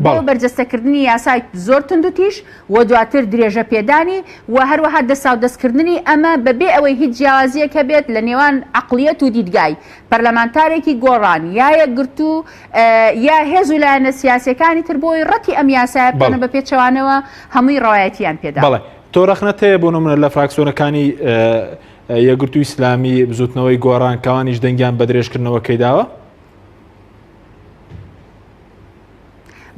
بۆ بەرجەستەکردنی یاسای زۆر توندوتیژ و دواتر درێژە پێدانی و هەروەها دەستاودەستکردنی ئەمە بەبێ ئەوەی هیچ جیاوازیەک هەبێت لە نێوان عەقڵیەت و دیدگای پەرلەمانتارێکی گۆڕان یا یەکگرتوو یا هێز و لایەنە سیاسیەکانی تر بۆی ڕەتی ئەم یاسایە بکەن و بە پێچەوانەوە هەمووی ڕەوایەتیان پێدا. بەڵێ تۆ ڕەخنەت هەیە بۆ نمونە لە فراکسیۆنەکانی یەکگرتووی ئیسلامی بزوتنەوەی گۆڕان کەوانیش دەنگیان بە درێژکردنەوەکەی داوە؟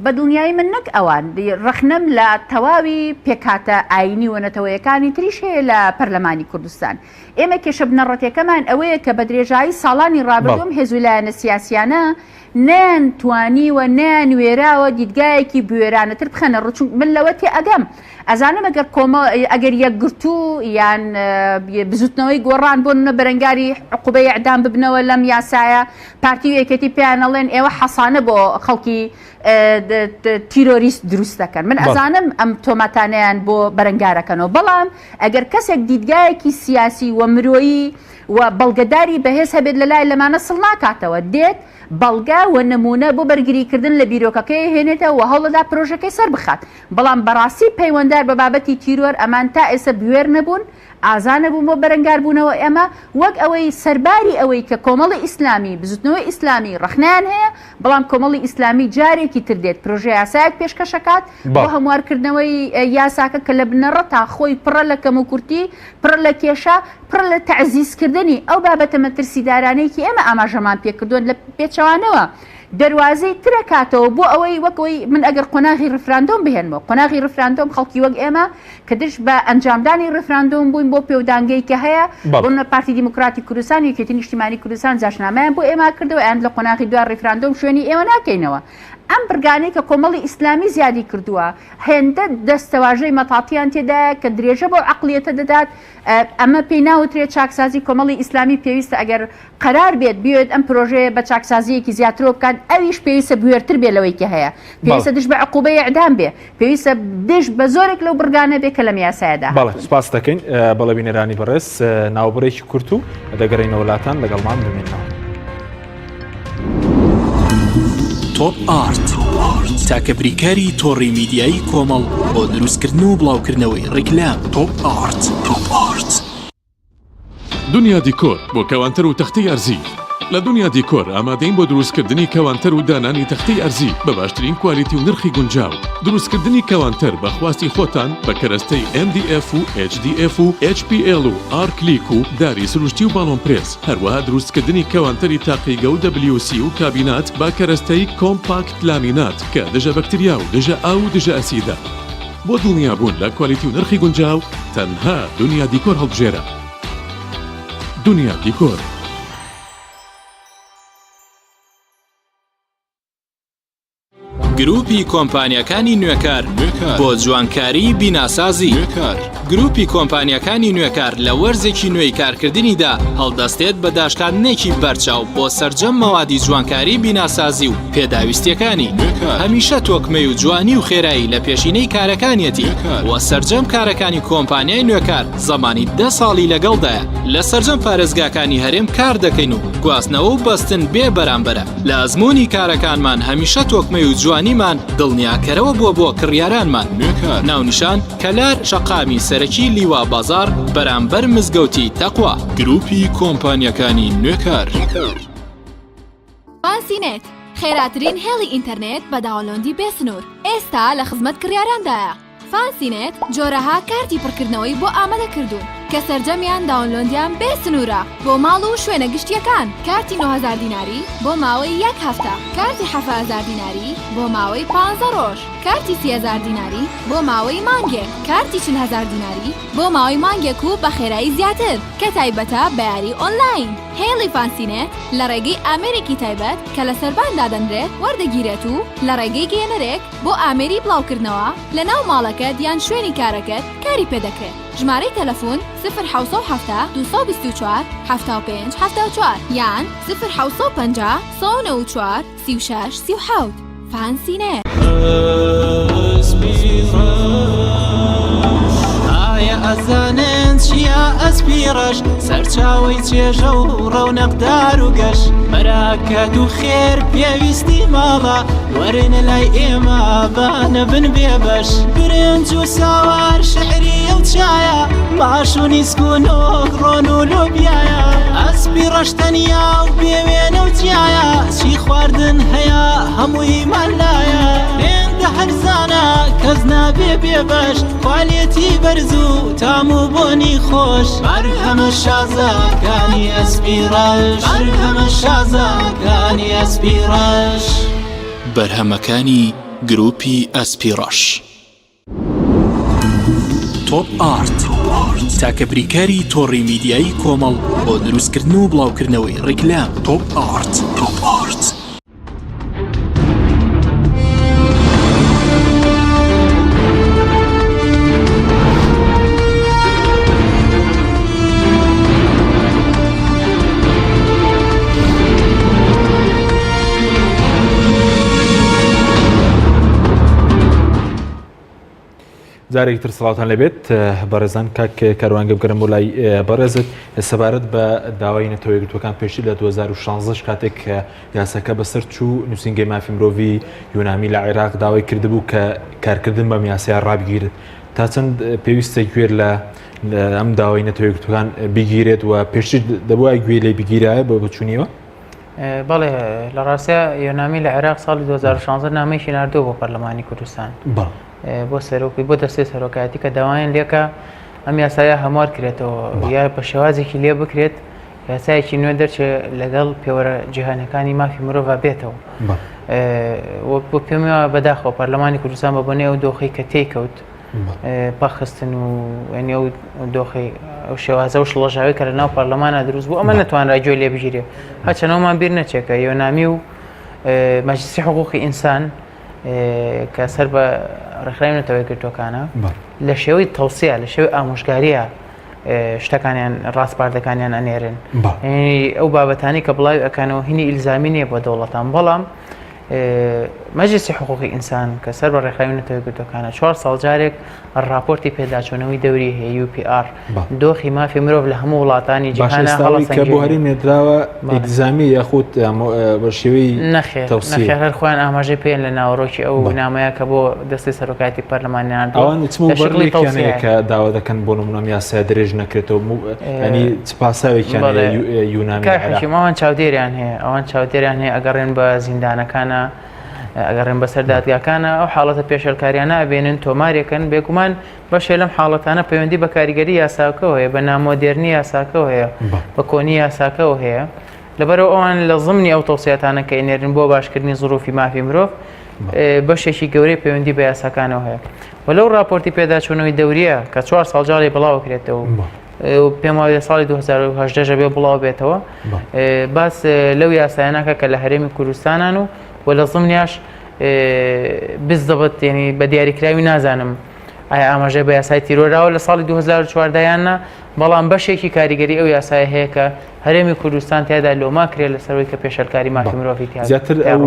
بە دڵنیایی من نەک ئەوان، ڕەخنەم لە تەواوی پێکهاتە ئایینی و نەتەوەیەکانی تریش هەیە لە پەرلەمانی کوردستان. ئێمە کێشە بنەڕەتیەکەمان ئەوەیە کە بە درێژایی ساڵانی ڕابردوو ئەم هێز و لایەنە سیاسیانە نەیانتوانیوە، نەیانوێراوە دیدگایەکی بوێرانەتر بخەنە ڕوو، چونکە من لەوە تێئەگەم، ئەزانم ئەگەر کۆمەڵ، ئەگەر یەکگرتوو یان بزوتنەوەی گۆڕان بۆ نمونە بەرەنگاری عقوبەی ئیعدام ببنەوە لەم یاسایە، پارتی و یەکێتی پێیان ئەڵێن ئێوە حەسانە بۆ خەڵکی تیرۆریست دروست دەکەن. من ئەزانم ئەم تۆمەتانەیان بۆ بەرەنگارەکەنەوە، بەڵام ئەگەر کەسێک دیدگایەکی سیاسی و مرۆیی و بەڵگەداری بەهێز هەبێت لەلای لەمانە سڵ ناکاتەوە، دێت بەڵگە و نموونە بۆ بەرگریکردن لە بیرۆکەکەی ئەهێنێتەوە و هەوڵەدا پرۆژەکەی سەربخات. بەڵام بەڕاستی پەیوەندار بە بابەتی تیرۆر ئەمان تا ئێستا بوێر نەبوون، ئازا نەبوون بۆ بەرەنگاربوونەوە ئێمە، وەک ئەوەی سەرباری ئەوەی کە کۆمەڵی ئیسلامی، بزوتنەوەی ئیسلامی ڕەخنەیان هەیە، بەڵام کۆمەڵی ئیسلامی جارێکی تر دێت پرۆژەیاسایەک پێشکەشەکات بۆ هەموارکردنەوەی یاساکە کە لە بنەڕەتا خۆی پڕە لە کەموکورتی، پڕە لە کێشە، پڕە لە تەعزیزکردنی ئەو بابەتە مەترسیدارانەی کە ئێمە ئاماژەمان پێکردووە، لە پێچەوانەوە دەروازەی ترەکاتەوە بۆ ئەوەی وەک ئەوەی من ئەگەر قۆناغی ڕیفراندۆم بهێنمەوە، قۆناغی ڕیفراندۆم خەڵکی وەک ئێمە کە دژ بە ئەنجامدانی ڕیفراندۆم بووین بۆ پێودانگەی کە هەیە، بۆ نمونە پارتی دیموکراتی کوردستان و یەکێتی نیشتیمانی کوردستان جاشنامەیان بۆ ئێمە کردەوە ئەیان لە قۆناغی دوای ڕیفراندۆم شوێنی ئێوە ناکەینەوە. ئەم بڕگانەی کە کۆمەڵی ئیسلامی زیادی کردووە هێندە دەستەواژەی مەتاتیان تێدایە کە درێژە بەو عەقڵیەتە دەدات، ئەمە پێی ناوترێت چاکسازی کۆمەڵی ئیسلامی پێویستە ئەگەر قەرار بێت بیەوێت ئەم پرۆژەیە بە چاکسازییەکی زیاترەوە بکات ئەویش پێویستە بوێرتر بێت لەوەی کە هەیە پێویستە دژ بە عقوبەی ئیعدام بێ پێویستە دژ بە زۆرێک لەو بڕگانە بێ کە لەم یاسایەدا بەڵێ سوپاس دەکەین بەڵێ بینەرانی بەڕێز ناوبڕێکی کورت و دەگەڕێینەوە لاتان لەگەڵمان بمێنەوە. تۆپ ئارت تاکە بریکاری تۆڕی میدیایی کۆمەڵ بۆ دروستکردن و بڵاوکردنەوەی ڕیکلام تۆپ ئارت تۆپ ئارت. دنیا دیکۆر بۆ کەوانتەر و تەختەی ئەرزی لە دنیا دیکۆر ئامادەین بۆ دروستکردنی کەوانتەر و دانانی تەختەی ئەرزی بە باشترین کوالیتی و نرخی گونجاو دروستکردنی کەوانتەر بە خواستی خۆتان بە کەرەستەی MDF و HDF و HPL و ئارکلیک و داری سروشتی و باڵۆن پرێس هەروەها دروستکردنی کەوانتەری تاقیگە و WC و کابینات بە کەرەستەی کۆمپاکت لامینات کە دژە بەکتریا و دژە ئاو و دژە ئەسیدە. بۆ دڵنیابوون لە کوالیتی و نرخی گونجاو تەنها دنیا دیکۆر هەڵبژێرە. دنیا دیکۆر. گروپی کۆمپانیاکانی نوێکار بۆ جوانکاری بیناسازی. گروپی کۆمپانیاکانی نوێکار لە وەرزێکی نوێی کارکردنیدا هەڵدەستێت بە داشکاندنێکی بەرچاو بۆ سەرجەم مەوادی جوانکاری بیناسازی و پێداویستیەکانی. هەمیشە تۆکمەی و جوانی و خێرایی لە پێشینەی کارەکانیەتی و سەرجەم کارەکانی کۆمپانیای نوێکار زەمانی دە ساڵی لەگەڵدایە. لە سەرجەم پارێزگاکانی هەرێم کار دەکەین و گواستنەوە و بەستن بێ بەرامبەرە. لە ئەزموونی کارەکانمان هەمیشە تۆکمەی و جوانیمان دڵنیاکەرەوە بووە بۆ کڕیارانمان. ناونیشان، کەلار شەقامی سەرەکی لیوا بازاڕ بەرامبەر مزگەوتی تەقوا. گروپی کۆمپانیاکانی نوێکار. فانسی نێت، خێراترین هێڵی ئینتەرنێت بە download ی بێ سنوور، ئێستا لە خزمەت کڕیاراندایە. فانسی نێت جۆرەها کارتی پڕکردنەوەی بۆ ئامادە کردوون کە سەرجەمیان download یان بێ سنوورە بۆ ماڵ و شوێنە گشتییەکان، کارتی 9000 دیناری بۆ ماوەی یەک هەفتە، کارتی 7000 دیناری بۆ ماوەی پانزە ڕۆژ، کارتی 30000 دیناری بۆ ماوەی مانگێک، کارتی 40000 دیناری بۆ ماوەی مانگێک و بە خێرایی زیاتر کە تایبەتە بە یاری ئۆنلاین. هێڵی فانسینێت لە ڕێگەی ئامێرێکی تایبەت کە لە سەربان دادەنرێت وەردەگیرێت و لە ڕێگەی گەیەنەرێک بۆ ئامێری بڵاوکردنەوە لە ناو ماڵەکەت یان شوێنی کارەکەت کاری پێدەکرێت. ژمارەی تەلەفون، سفر 770 224 75 74 یان سفر 750 194 36 37. فانسینێت. ئایا ئەزانن چییە ئەسپی ڕەش سەرچاوەی چێژە و ڕەونەقدار و گەش بەراکەت و خێر پێویستی ماڵە وەرن لای ئێمە با نەبن بێبەش برنج و ساوار شعریە و چایە ماش و نیسک و نۆک ڕۆن و لۆبیایە ئەسپی ڕەش تەنیا و بێوێنە و جیایە چی خواردن هەیە هەموویمان لایە هێندە هەرزانە کەس نابێ بێبەش کوالێتی بەرز و تام و بۆنی خۆش بەرهەمە شازەکانی ئەسپی ڕەش بەرهەمە شازەکانی ئەسپی ڕەش. بەرهەمەکانی گروپی ئەسپی ڕەش. تۆپ ئارت، تاکە بریکاری تۆڕی میدیایی کۆمەڵ بۆ دروستکردن و بڵاوکردنەوەی ڕیکلام. تۆپ ئارت. تۆپ ئارت. جارێکی تر سڵاوتان لێبێت بەڕێزان کاک کاروان گەبگەرم بۆ لای بەڕێزت سەبارەت بە داوای نەتەوە یەکگرتووەکان پێشتر لە 2016 کاتێک کە یاساکە بەسەر چوو نووسینگەی مافی مرۆڤی یونامی لە عێراق داوای کردبوو کە کارکردن بەم یاسای ڕابگیرێت تا چەند پێویستە گوێر لە ئەم داوای نەتەوە یەکگرتووەکان بگیرێت و پێشتر دەبووە گوێ لێ بگیرایە بە بچوونیەوە بەڵێ لە ڕاستە یۆنامی لە عێراق ساڵی 2016 نامەیەکی ناردووە بۆ پەرلەمانی کوردستان بۆ سەرۆکی بۆ دەستەی سەرۆکایەتی کە داوایان لێکە ئەم یاسایە هەموار کرێتەوە یا بە شێوازێکی لێ بکرێت یاسایەکی نوێ دەرچێ لەگەڵ پێوەرە جیهانەکانی مافی مرۆڤ بێتەوە وەک بۆ پێم بەداخەوە پەرلەمانی کوردستان بە بۆنەی ئەو دۆخی کە تێکەوت پەخستن و ینی ئەو دۆخی ئەو شێوازە و شڵەژاوی کە لە ناو پەرلەمانە دروست بوو ئەمە نەتوانرا گوێ لێ بگیرێ هەچەنەوەمان بیر نەچێکە یۆنامی و مەجلسی حقوقی ئینسان کە سەر بە ڕێکخراوی نەتەوە یەکگرتووەکانە لە شێوەی تەوسیە لە شێوەی ئامۆژگاریە شتەکانیان ڕاسپاردەکانیان ئەنێرن ئەو بابەتانی کە بڵاوی ئەکەنەوە هینی ئیلزامی نییە بۆ دەوڵەتان بەڵام مەجلیسی حقوقی ئینسان کە سەر بە ڕێکخراوی نەتەوە یەکگرتووەکانە چوار ساڵ جارێک ڕاپۆرتی پێداچوونەوەی دەوری هەیە UPR دۆخی مافی مرۆڤ لە هەموو وڵاتانی جیهانە کە بۆ هەرێم نێردراوە ئیلزامی یاخود بە شێوەی نەخێر نەخێر هەر خۆیان ئاماژەی پێیان لە ناوەڕۆکی ئەو نامەیە کە بۆ دەستەی سەرۆکایەتی پەرلەمانیان ئەوان چ مبەرێکیان هەیە کە داوا دەکەن بۆ نمونە ئەم یاسایە درێژ نەکرێتەوە ینی چ پاساوێکیان هەیە یونامی کاک حەکیم ئەوان چاودێریان هەیە ئەوان چاودێریان هەیە ئەگەڕێن بە زیندانەکانە ئەگەڕێن بەسەر دادگاکانە ئەو حاڵەتە پێشێلکاریانە ئەبێنن تۆمارێکن بێگومان بەشێ لەم حاڵەتانە پەیوەندی بە کاریگەری یاساکەوە هەیە بە نامۆدێرنی یاساکەوە هەیە بە کۆنی یاساکەوە هەیە لەبەرەوە ئەوان لە زمنی ئەو تەوسیاتانە کە ئەینێرن بۆ باشکردنی زروفی مافی مرۆڤ بەشێکی گەورەی پەیوەندی بە یاساکانەوە هەیە و لەو راپۆرتی پێداچوونەوەی دەوریە کە چوار ساڵ جارێ بڵاوکرێتەوە پێم وایە ساڵی 2018 بێ بڵاو بێتەوە باس لەو یاسایانەکە کە لە هەرێمی کوردستانان و و لە زمنیاش. بزەبت یعنی بە دیاریکراوی نازانم ئایا ئاماژە بە یاسای تیرۆراوە لە ساڵی 2014 یان نا بەڵام بەشێکی کاریگەری ئەو یاسایە هەیە کە هەرێمی کوردستان تیادا لۆما کرێ لەسەرەوەی کە پێشێلکاری مافی مرۆڤی تیا زیاتر ئەو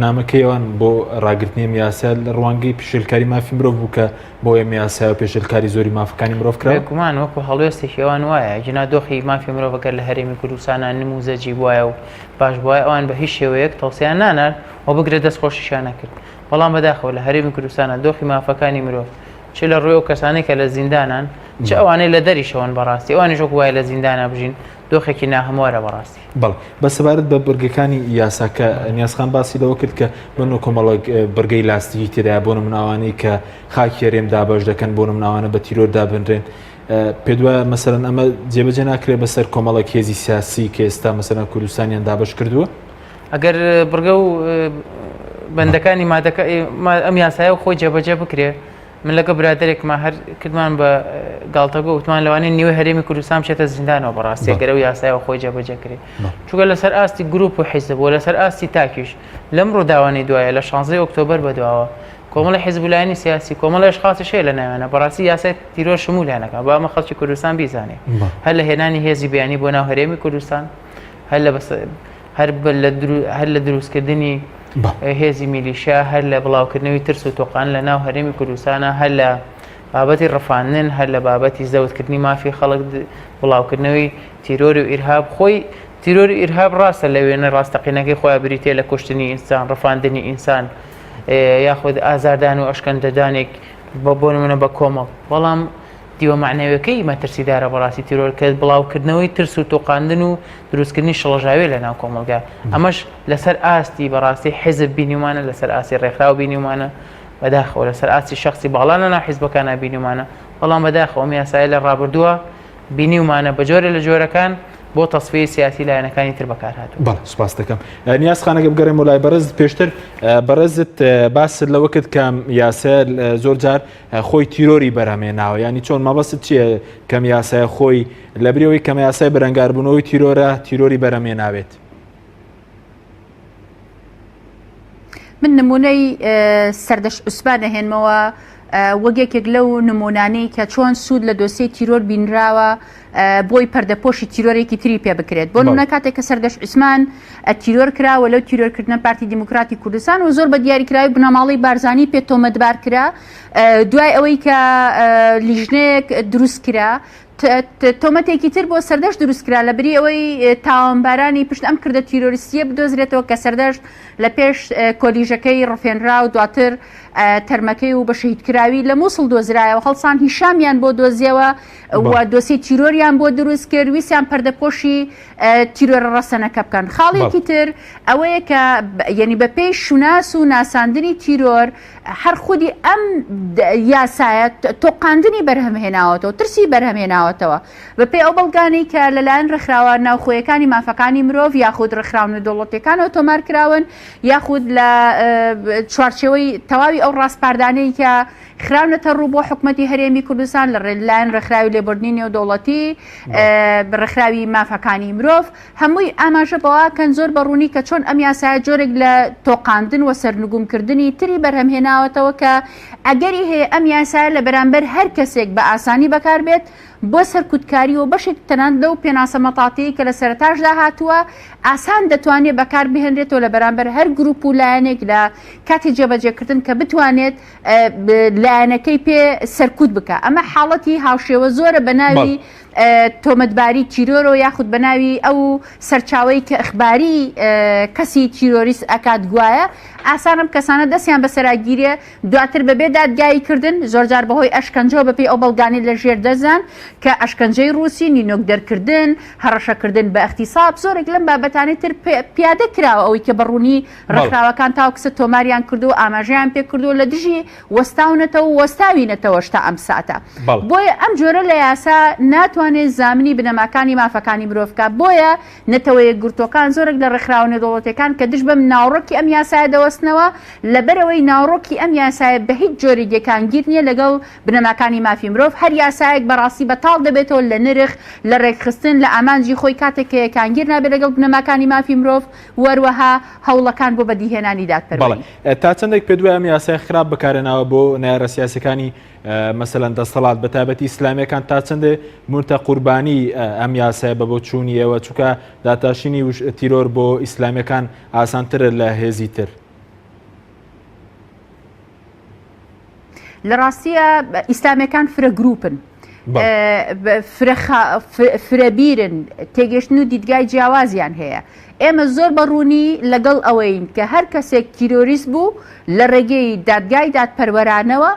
نامەکەیوان بۆ ڕاگرتنی ئەم یاسا لە ڕوانگەی پێشێلکاری مافی مرۆڤ بوو کە بۆ ئەم یاسا و پێشێلکاری زۆری مافەکانی مرۆڤ کرا. بێگومان وەکو هەڵوێستێکی ئەوان وایە گینا دۆخی مافی مرۆڤ گەر لە هەرێمی کوردستانا نموزەجی بوایە و باش بوایە ئەوان بە هیچ شێوەیەک تەوسیان نانارد و بگرە دەست خۆشیشیان نەکرد بەڵام بەداخەوە لە هەرێمی کوردستانا دۆخی مافەکانی مرۆڤ چ لە ڕووی ئەو کەسانەی کە لە زیندانان چ ئەوانەی لە دەریشەوەن بەڕاستی ئەوانیش وەکو وایە لە زیندانا بژین دۆخێکی ناهەموارە بەڕاستی. بەڵێ بە سەبارەت بە بڕگەکانی یاساکە نیازخان باسی لەوە کرد کە بۆ کۆمەڵێک بڕگەی لاستیکی تێدایە بۆ نمونە ئەوانەی کە خاکی هەرێم دابەش دەکەن بۆ نمونە ئەوانە بە تیرۆر دابنرێن پێت وایە مەسەلەن ئەمە جێبەجێ ناکرێت بەسەر کۆمەڵێک هێزی سیاسی کە ئێستا مەسەلەن کوردستانیان دابەش کردووە؟ ئەگەر بڕگە و بەندەکانی مادەکە ئەم یاسایە خۆی جێبەجێ بکرێ من لەگە برادێکما هەر کردمان بە گاڵتەگۆ وتمان لەوانەیە نیوەی هەرێمی کوردستان بچێتە زیندانەوە بەڕاستی گەر ئەو یاسایەوە خۆی جێبەجێ کرێ چونکە لەسەر ئاستی گروپ و حیزب و لەسەر ئاستی تاکیش لەم ڕووداوانەی دوایە لە 16 ئۆکتۆبەر بەدواوە کۆمەڵی حیزب و لایەنی سیاسی کۆمەڵی ئەشخاصیش هەیە لە ناویانە بەڕاستی یاسای تیرۆر شمولیانەکە با ئەمە خەڵکی کوردستان بیزانێ هەر لە هێنانی هێزی بیانی بۆ ناو هەرێمی کوردستان هەر لە بەس هەر هەر لە دروستکردنی هێزی میلیشیا هەر لە بڵاوکردنەوەی ترس و تۆقان لە ناو هەرێمی کوردستانە هەر لە بابەتی ڕفاندن هەر لە بابەتی زەوتکردنی مافی خەڵک بڵاوکردنەوەی تیرۆر و ئیرهاب خۆی تیرۆر و ئیرهاب ڕاستە لە وێنە ڕاستەقینەکەی خۆیان بریتە لە کوشتنی ئینسان ڕفاندنی ئینسان یاخود ئازاردان و ئەشکەنجەدانێک بە بۆ نمونە بە کۆمەڵ بەڵام دیوە مەعنەویەکەی مەترسیدارە بەڕاستی تیرۆر کە بڵاوکردنەوەی ترس و تۆقاندن و دروستکردنی شڵەژاوی لە ناو کۆمەڵگا ئەمەش لەسەر ئاستی بەڕاستی حیزب بینیومانە لەسەر ئاستی ڕێکخراو بینیومانە بەداخەوە لەسەر ئاستی شخصی باڵا لە ناو حیزبەکانە بینیومانە بەڵام بەداخەوە ئەم یاسایە لە ڕابردووە بینیومانە بە جۆرە لە جۆرەکان بۆ تەسفیەی سیاسی لایەنەکانی تر بەکار هاتووە. بەڵێ سوپاس دەکەم. نیاز خانەگە بگەڕێمەوە لای بەڕێزت پێشتر بەڕێزت باست لەوە کرد کە یاسا زۆر جار خۆی تیرۆری بەرهەمێناوە یانی چۆن مەبەستت چییە کەم یاسای خۆی لەبری ئەوەی کەم یاسای بەرەنگاربوونەوەی تیرۆرە تیرۆری بەرهەمێناوێت؟ من نمونەی سەردەشت عوسمان ئەهێنمەوە وەک یەکێک لەو نمونانەی کە چۆن سوود لە دۆسیەی تیرۆر بینراوە بۆی پەردەپۆشی تیرۆرێکی تری پێ بکرێت بۆ نمونە کاتێک کە سەردەشت عوسمان تیرۆر کرا و لەو تیرۆرکردنە پارتی دیموکراتی کوردستان و زۆر بە دیاریکراوی بنەماڵەی بارزانی پێ تۆمەتبار کرا دوای ئەوەی کە لیژنەیەک دروست کرا تۆمەتێکی تر بۆ سەردەشت دروست کرا لە بری ئەوەی تاوانبارانی پشت ئەم کردە تیرۆریستییە بدۆزرێتەوە کە سەردەشت لە پێش کۆلیژەکەی ڕفێنرا و دواتر تەرمەکەی و بە شەهیدکراوی لە مووسڵ دۆزرایەوە هەڵسان هیشامیان بۆ دۆزیەوە و دۆسیەی تیرۆریان بۆ دروست کرد ویستیان پەردەپۆشی تیرۆرە ڕەسەنەکە بکەن خاڵێکی تر ئەوەیە کە یعنی بەپێی شوناس و ناساندنی تیرۆر هەر خودی ئەم یاسایە تۆقاندنی بەرهەمهێناوەتەوە، ترسی بەرهەمهێناوەتەوە. بەپێی ئەو بەڵگانەی کە لەلایەن ڕێکخراوە ناوخۆیەکانی مافەکانی مرۆڤ یاخود ڕێکخراوە نێودەوڵەتییەکانەوە تۆمار کراون یاخود لە چوارچێوەی تەواوی ئەو ڕاسپاردانەی کە خراونەتە ڕوو بۆ حکومەتی هەرێمی کوردستان لە لایەن ڕێکخراوی لێبوردنی نێودەوڵەتی، ڕێکخراوی مافەکانی مرۆڤ، هەمووی ئاماژە بەوەکەن زۆر بە ڕوونی کە چۆن ئەم یاسایە جۆرێک لە تۆقاندن و سەرنگومکردنی تری بەرهەمهێناوەتەوە کە ئەگەری هەیە ئەم یاسایە لە بەرامبەر هەر کەسێک بە ئاسانی بەکاربێت بۆ سەرکوتکاری و بەشێک تەنانەت لەو پێناسە مەتاتیەی کە لە سەرەتاشدا هاتووە ئاسان دەتوانێت بەکاربهێنرێتەوە لە بەرامبەر هەر گروپ و لایەنێک لە کاتی جێبەجێکردن کە بتوانێت لایەنەکەی پێ سەرکوت بکا ئەمە حاڵەتی هاوشێوە زۆرە بە ناوی تۆمەتباری تیرۆرەوە یاخود بە ناوی ئەو سەرچاوەی کە ئیخباری کەسی تیرۆریست ئەکات گوایە ئاسان ئەم کەسانە دەستیان بەسەرا گیرێ دواتر بەبێ دادگایی کردن زۆرجار بەهۆی ئەشکەنجەوە بەپێی ئەو بەڵگانەی لە ژێر دەستدان کە ئەشکەنجەی ڕووسی نینۆک دەرکردن هەڕەشەکردن بە ئیغتیساب زۆرێک لەم بابەتانەی تر پیادە کراوە ئەوەی کە بە ڕوونی ڕێکخراوەکان تاوەکسە تۆماریان کردووە ئاماژەیان پێکردووە لە دژی وەستاونەتەوە و وەستاوینەتەوەش تا ئەم ساتە. بۆیە ئەم جۆرە لە یاسا ناتوانێت. ناتوانێت زامنی بنەماکانی مافەکانی مرۆڤ بکات، بۆیە نەتەوە یەکگرتووەکان زۆرێک لە ڕێکخراوە نێودەوڵەتیەکان کە دژ بەم ناوەڕۆکی ئەم یاسایە دەوەستنەوە، لەبەرئەوەی ناوەڕۆکی ئەم یاسایە بە هیچ جۆرێک یەکانگیر نیە لەگەڵ بنەماکانی مافی مرۆڤ، هەر یاسایەک بەڕاستی بەتاڵ دەبێتەوە لە نرخ، لە ڕێکخستن، لە ئامانجی خۆی کاتێک کە یەکانگیر نابێت لەگەڵ بنەماکانی مافی مرۆڤ و هەروەها هەوڵەکان بۆ بەدیهێنانی بەڵێ دادپەروەری. تا چەندێک پێت وایە ئەم یاسایە خراپ بەکارهێناوە بۆ نەیارە سیاسیەکانی مەسەلەن دەسەڵات بە تایبەتی ئیسلامیەکان تا چەندێ بوونتە قوربانی ئەم یاسایە بە بۆچوونی ئێوە چونکە داتاشینی تیرۆر بۆ ئیسلامیەکان ئاسانترە لە هێزی تر؟ لە ڕاستیە ئیسلامیەکان فرە گروپن فرەبیرن تێگەشتن و دیدگای جیاوازیان هەیە ئێمە زۆر بە ڕوونی لەگەڵ ئەوەین کە هەر کەسێک تیرۆریست بوو لە ڕێگەی دادگای دادپەروەرانەوە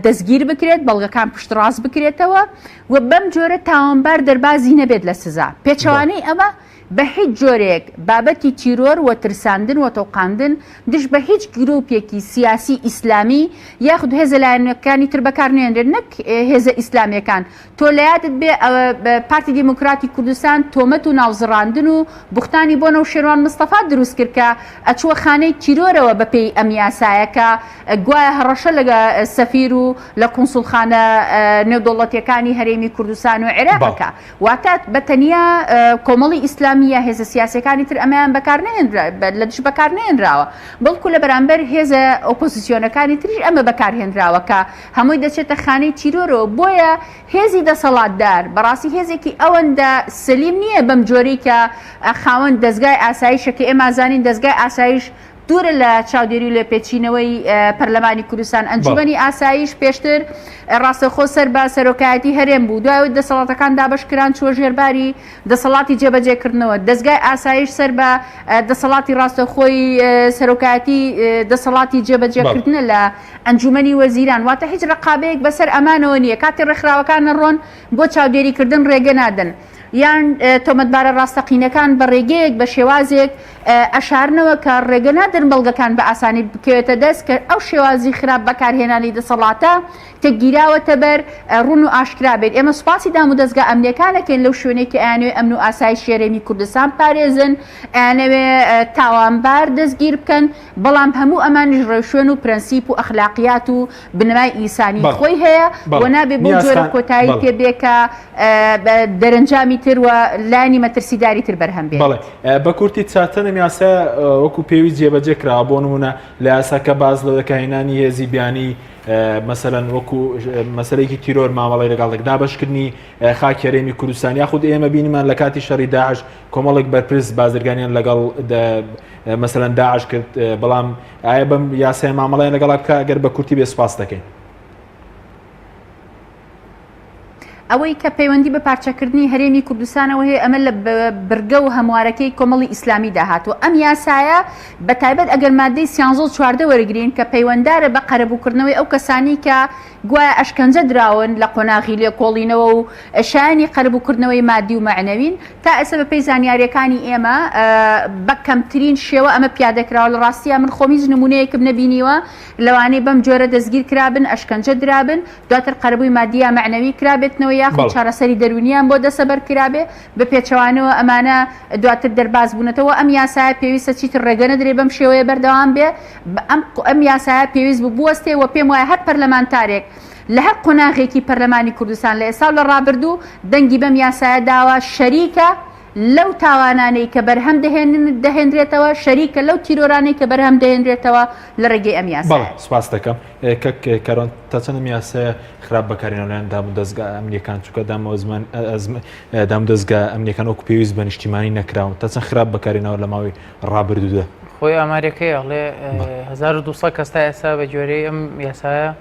دەستگیر بکرێت بەڵگەکان پشتڕاست بکرێتەوە و بەم جۆرە تاوانبار دەربازی نەبێت لە سزا پێچەوانەی ئەمە بە هیچ جۆرێک بابەتی تیرۆر و ترساندن و تۆقاندن دژ بە هیچ گروپێکی سیاسی ئیسلامی یاخود هێزە لایەنەکانی تر بەکار نەهێنرێت نەک هێزە ئیسلامیەکان تۆ لە یادت بێ پارتی دیموکراتی کوردستان تۆمەت و ناوزڕاندن و بوختانی بۆ نەوشێروان مستەفا دروست کرد کە ئەچووە خانەی تیرۆرەوە بە پێی ئەم یاسایە کە گوایە هەڕەشە لە سەفیر و لە کونسوڵخانە نێودەوڵەتیەکانی هەرێمی کوردستان و عێراق ئەکا. واتە بە تەنیا کۆمەڵی ئیسلامی یا هێزە سیاسیەکانی تر ئەمەیان بەکار نەهێنرا لە دژ بەکار نەهێنراوە بەڵکو لە بەرامبەر هێزە ئۆپۆزیسیۆنەکانی تریش ئەمە بەکار هێنراوە کە هەمووی دەچێتە خانەی تیرۆرەوە بۆیە هێزی دەسەڵاتدار بەڕاستی هێزێکی ئەوەندە سەلیم نییە بەم جۆرەی کە خاوەن دەزگای ئاسایشە کە ئێمە زانین دەزگای ئاسایش دوورە لە چاودێری و لێپێچینەوەی پەرلەمانی کوردستان، ئەنجومەنی ئاسایش پێشتر ڕاستەوخۆ سەر بە سەرۆکایەتی هەرێم بوو، دوای ئەوەی دەسەڵاتەکان دابەش کران چووە ژێر باری دەسەڵاتی جێبەجێکردنەوە، دەزگای ئاسایش سەر بە دەسەڵاتی ڕاستەوخۆی سەرۆکایەتی دەسەڵاتی جێبەجێکردنە لە ئەنجومەنی وەزیران، واتە هیچ ڕەقابەیەک بەسەر ئەمانەوە نییە، کاتێ ڕێکخراوەکان نەڕۆن بۆ چاودێریکردن ڕێگە نادەن. یان تۆمەتبارە ڕاستەقینەکان بە ڕێگەیەک بە شێوازێک ئەشارنەوە کە ڕێگە نادەن بەڵگەکان بە ئاسانی بکەوێتە دەست کە ئەو شێوازی خراپ بەکارهێنانی دەسەڵاتە کە گیراوەتە بەر ڕوون و ئاشکرا بێت ئێمە سوپاسی دامودەزگا ئەمنیەکان ئەکەین لەو شوێنەی کە ئەیانەوێ ئەمن و ئاسایشی هەرێمی کوردستان بپارێزن ئەیانەوێ تاوانبار دەستگیر بکەن بەڵام هەموو ئەمانیش ڕێوشوێن و پرەنسیپ و ئەخلاقیات و بنەمای ئینسانی خۆی هەیە و نابێ بەو جۆرە کۆتایی پێ بێ کە دەرەنجامی تر و لایەنی مەترسیداری تر بەرهەم بێنێت. بەڵێ بە کورتی چاتەنم یاسا وەکو پێویست جێبەجێ کراوە بۆ نمونە لە یاساکە باس لە دەکەهێنانی هێزی بیانی مەسەلەن وەکو مەسەلەیەکی تیرۆر مامەڵەی لەگەڵ دەک دابەشکردنی خاکی هەرێمی کوردستان یاخود ئێمە بینیمان لە کاتی شەڕی داعش کۆمەڵێک بەرپرس بازرگانیان لەگەڵ مەسەلەن داعش کرد بەڵام ئایا بەم یاسای مامەڵەیان لەگەڵا بکە گەر بە کورتی بێ سپاس دەکەین. ئەوەی کە پەیوەندی بە پارچەکردنی هەرێمی کوردستانەوە هەیە ئەمە لە برگە و هەموارەکەی کۆمەڵی ئیسلامیدا هاتووە ئەم یاسایە بە تایبەت ئەگەر مادەی سیانزە و 14 وەرگین کە پەیوەندارە بە قەرەبووکردنەوەی ئەو کەسانی کە گوایە ئەشکەنجە دراون لە قۆناغی لێکۆڵینەوە و شایانی قەرەبووکردنەوەی مادی و مەعنەوین تا ئێستا بەپێی زانیارییەکانی ئێمە بە کەمترین شێوە ئەمە پیادە کراوە لە ڕاستیا من خۆم هیچ نموونەیەکم نەبینیوە لەوانەی بەم جۆرە دەستگیر کرابن ئەشکەنجە درابن دواتر قەرەبووی مادی یا مەعنەوی کرابێتنەوە یاخود چارەسەری دەروونیان بۆ دەسەبەر کرابێ بە پێچەوانەوە ئەمانە دواتر دەرباز بوونەتەوە ئەم یاسایە پێویستە چیتر ڕێگە نەدرێ بەم شێوەیە بەردەوام بێ ئەم ئەم یاسایە پێویست بوو بوەستێ و پێم وایە هەر پەرلەمانتارێک لە هەر قۆناغێکی پەرلەمانی کوردستان لە ئێستا و لە ڕابردوو دەنگی بەم یاسایە داوە شەریکە لەو تاوانانەی کە بەرهەم دەهێنن دەهێنرێتەوە شەریکە لەو تیرۆرانەی کە بەرهەم دەهێنرێتەوە لە ڕێگەی ئەم یاسایە. بەڵێ سپاست دەکەم کەک کاروان تا چەند ئەم یاسایە خراپ بەکارهێناوە لەلایەن دامودەزگا ئەمنییەکان چونکە دامودەزگا ئەمنییەکان وەکو پێویست بە نیشتیمانی نەکراون تا چەند خراپ بەکارهێناوە لە ماوەی ڕابردوودا؟ خۆی ئامارەکەی ئەڵێ 1200 کەس تا ئێستا بە گوێرەی ئەم یاسایە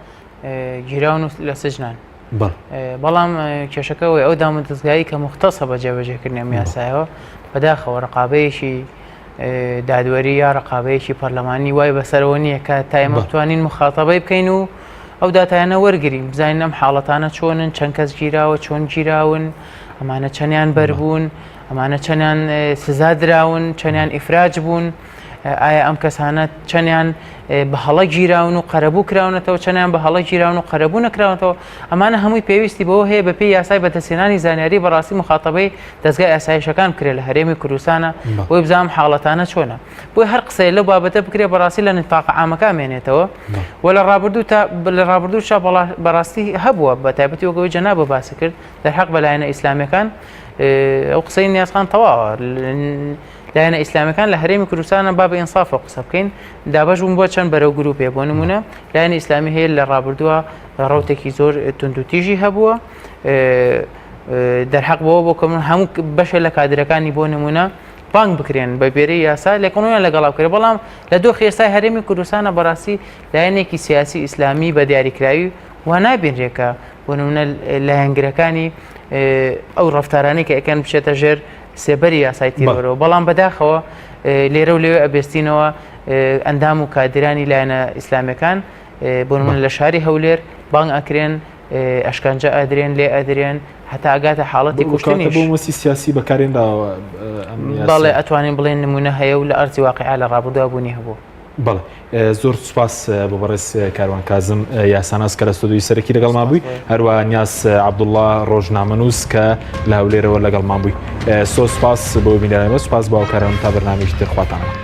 گیراون و لە سجنان بەڵام کێشەکە ئەوەی ئەو دامودەزگایی کە مختصە بە جێبەجێکردنی ئەم یاسایەوە بەداخەوە ڕقابەیەکی دادوەری یا ڕقابەیەکی پەرلەمانی وای بەسەرەوە نییە کە تا ئێمە بتوانین مخاتەبەی بکەین و ئەو داتایانە وەرگین بزانین ئەم حاڵەتانە چۆنن چەند کەس گیراوە چۆن گیراون ئەمانە چەندیان بەربوون ئەمانە چەندیان سزا دراون چەندیان ئیفراج بوون ئایا ئەم کەسانە چەندیان بە هەڵە گیراون و قەرەبوو کراونەتەوە چەندیان بە هەڵە گیراون و قەرەبوو نەکراونەتەوە ئەمانە هەمووی پێویستی بەوە هەیە بەپێی یاسای بەدەستهێنانی زانیاری بەڕاستی مخاتەبەی دەزگای ئاسایشەکان بکرێت لە هەرێمی کوردستانە بۆی بزانم حاڵەتانە چۆنە بۆی هەر قسەیە لەو بابەتە بکرێت بەڕاستی لە نفاق عامەکە مێنێتەوە و لە ڕابردوو تا لە ڕابردوو شا بەڕاستی هەبووە بە تایبەتی وەکەوەی جەنابە باسی کرد دەرحەق بە لایەنە ئیسلامیەکان ئەو قسەی نیازخان تەواوە لایەنە ئیسلامیەکان لە هەرێمی کوردستانە با بە ئینسافەوە قسە بکەین دابەش بوون بۆ چەند بەرەو گروپێ بۆ نمونە لایەنی ئیسلامی هەیە لە ڕابردووە ڕوتێکی زۆر توندوتیژی هەبووە دەرحەق بەوە بۆ کە هەموو بەشێ لە کادرەکانی بۆ نمونە بانگ بکرێن بە بێرەی یاسا لێکۆڵینەوەیان لەگەڵا بکرێت بەڵام لە دۆخی ئێستای هەرێمی کوردستانە بەڕاستی لایەنێکی سیاسی ئیسلامی بە دیاریکراوی وا نابینرێت کە بۆ نمونە لایەنگرەکانی ئەو ڕەفتارانەی کە ئەکەن بچێتە ژێر سێبەری یاسای تیرۆرەوە بەڵام بەداخەوە لێرە و لەوێ ئەبێستینەوە ئەندام و کادرانی لایەنە ئیسلامیەکان بۆ نمونە لە شاری هەولێر بانگ ئەکرێن ئەشکەنجە ئەدرێن لێ ئەدرێن هەتا ئەگاتە حاڵەتی کوشتنیش. بۆ مەبەستی سیاسی بەکارێنراوە ئەم یاسایە؟ بەڵێ ئەتوانین بڵێین نمونە هەیە و لە ئەرزی واقیع لە ڕابردووا بوونی هەبووە. بەڵێ زۆر سوپاس بۆ بەڕێز کاروان کازم یاساناس کە لە ستۆدیۆی سەرەکی لەگەڵمان بووی هەروە نیاز عەبدوڵڵا ڕۆژنامەنووس کە لە هەولێرەوە لەگەڵمان بووی سۆ سوپاس بۆ بینەرانەوە سوپاس بۆ هاوکارانم تا بەرنامەیەکی تر خواتانەوە.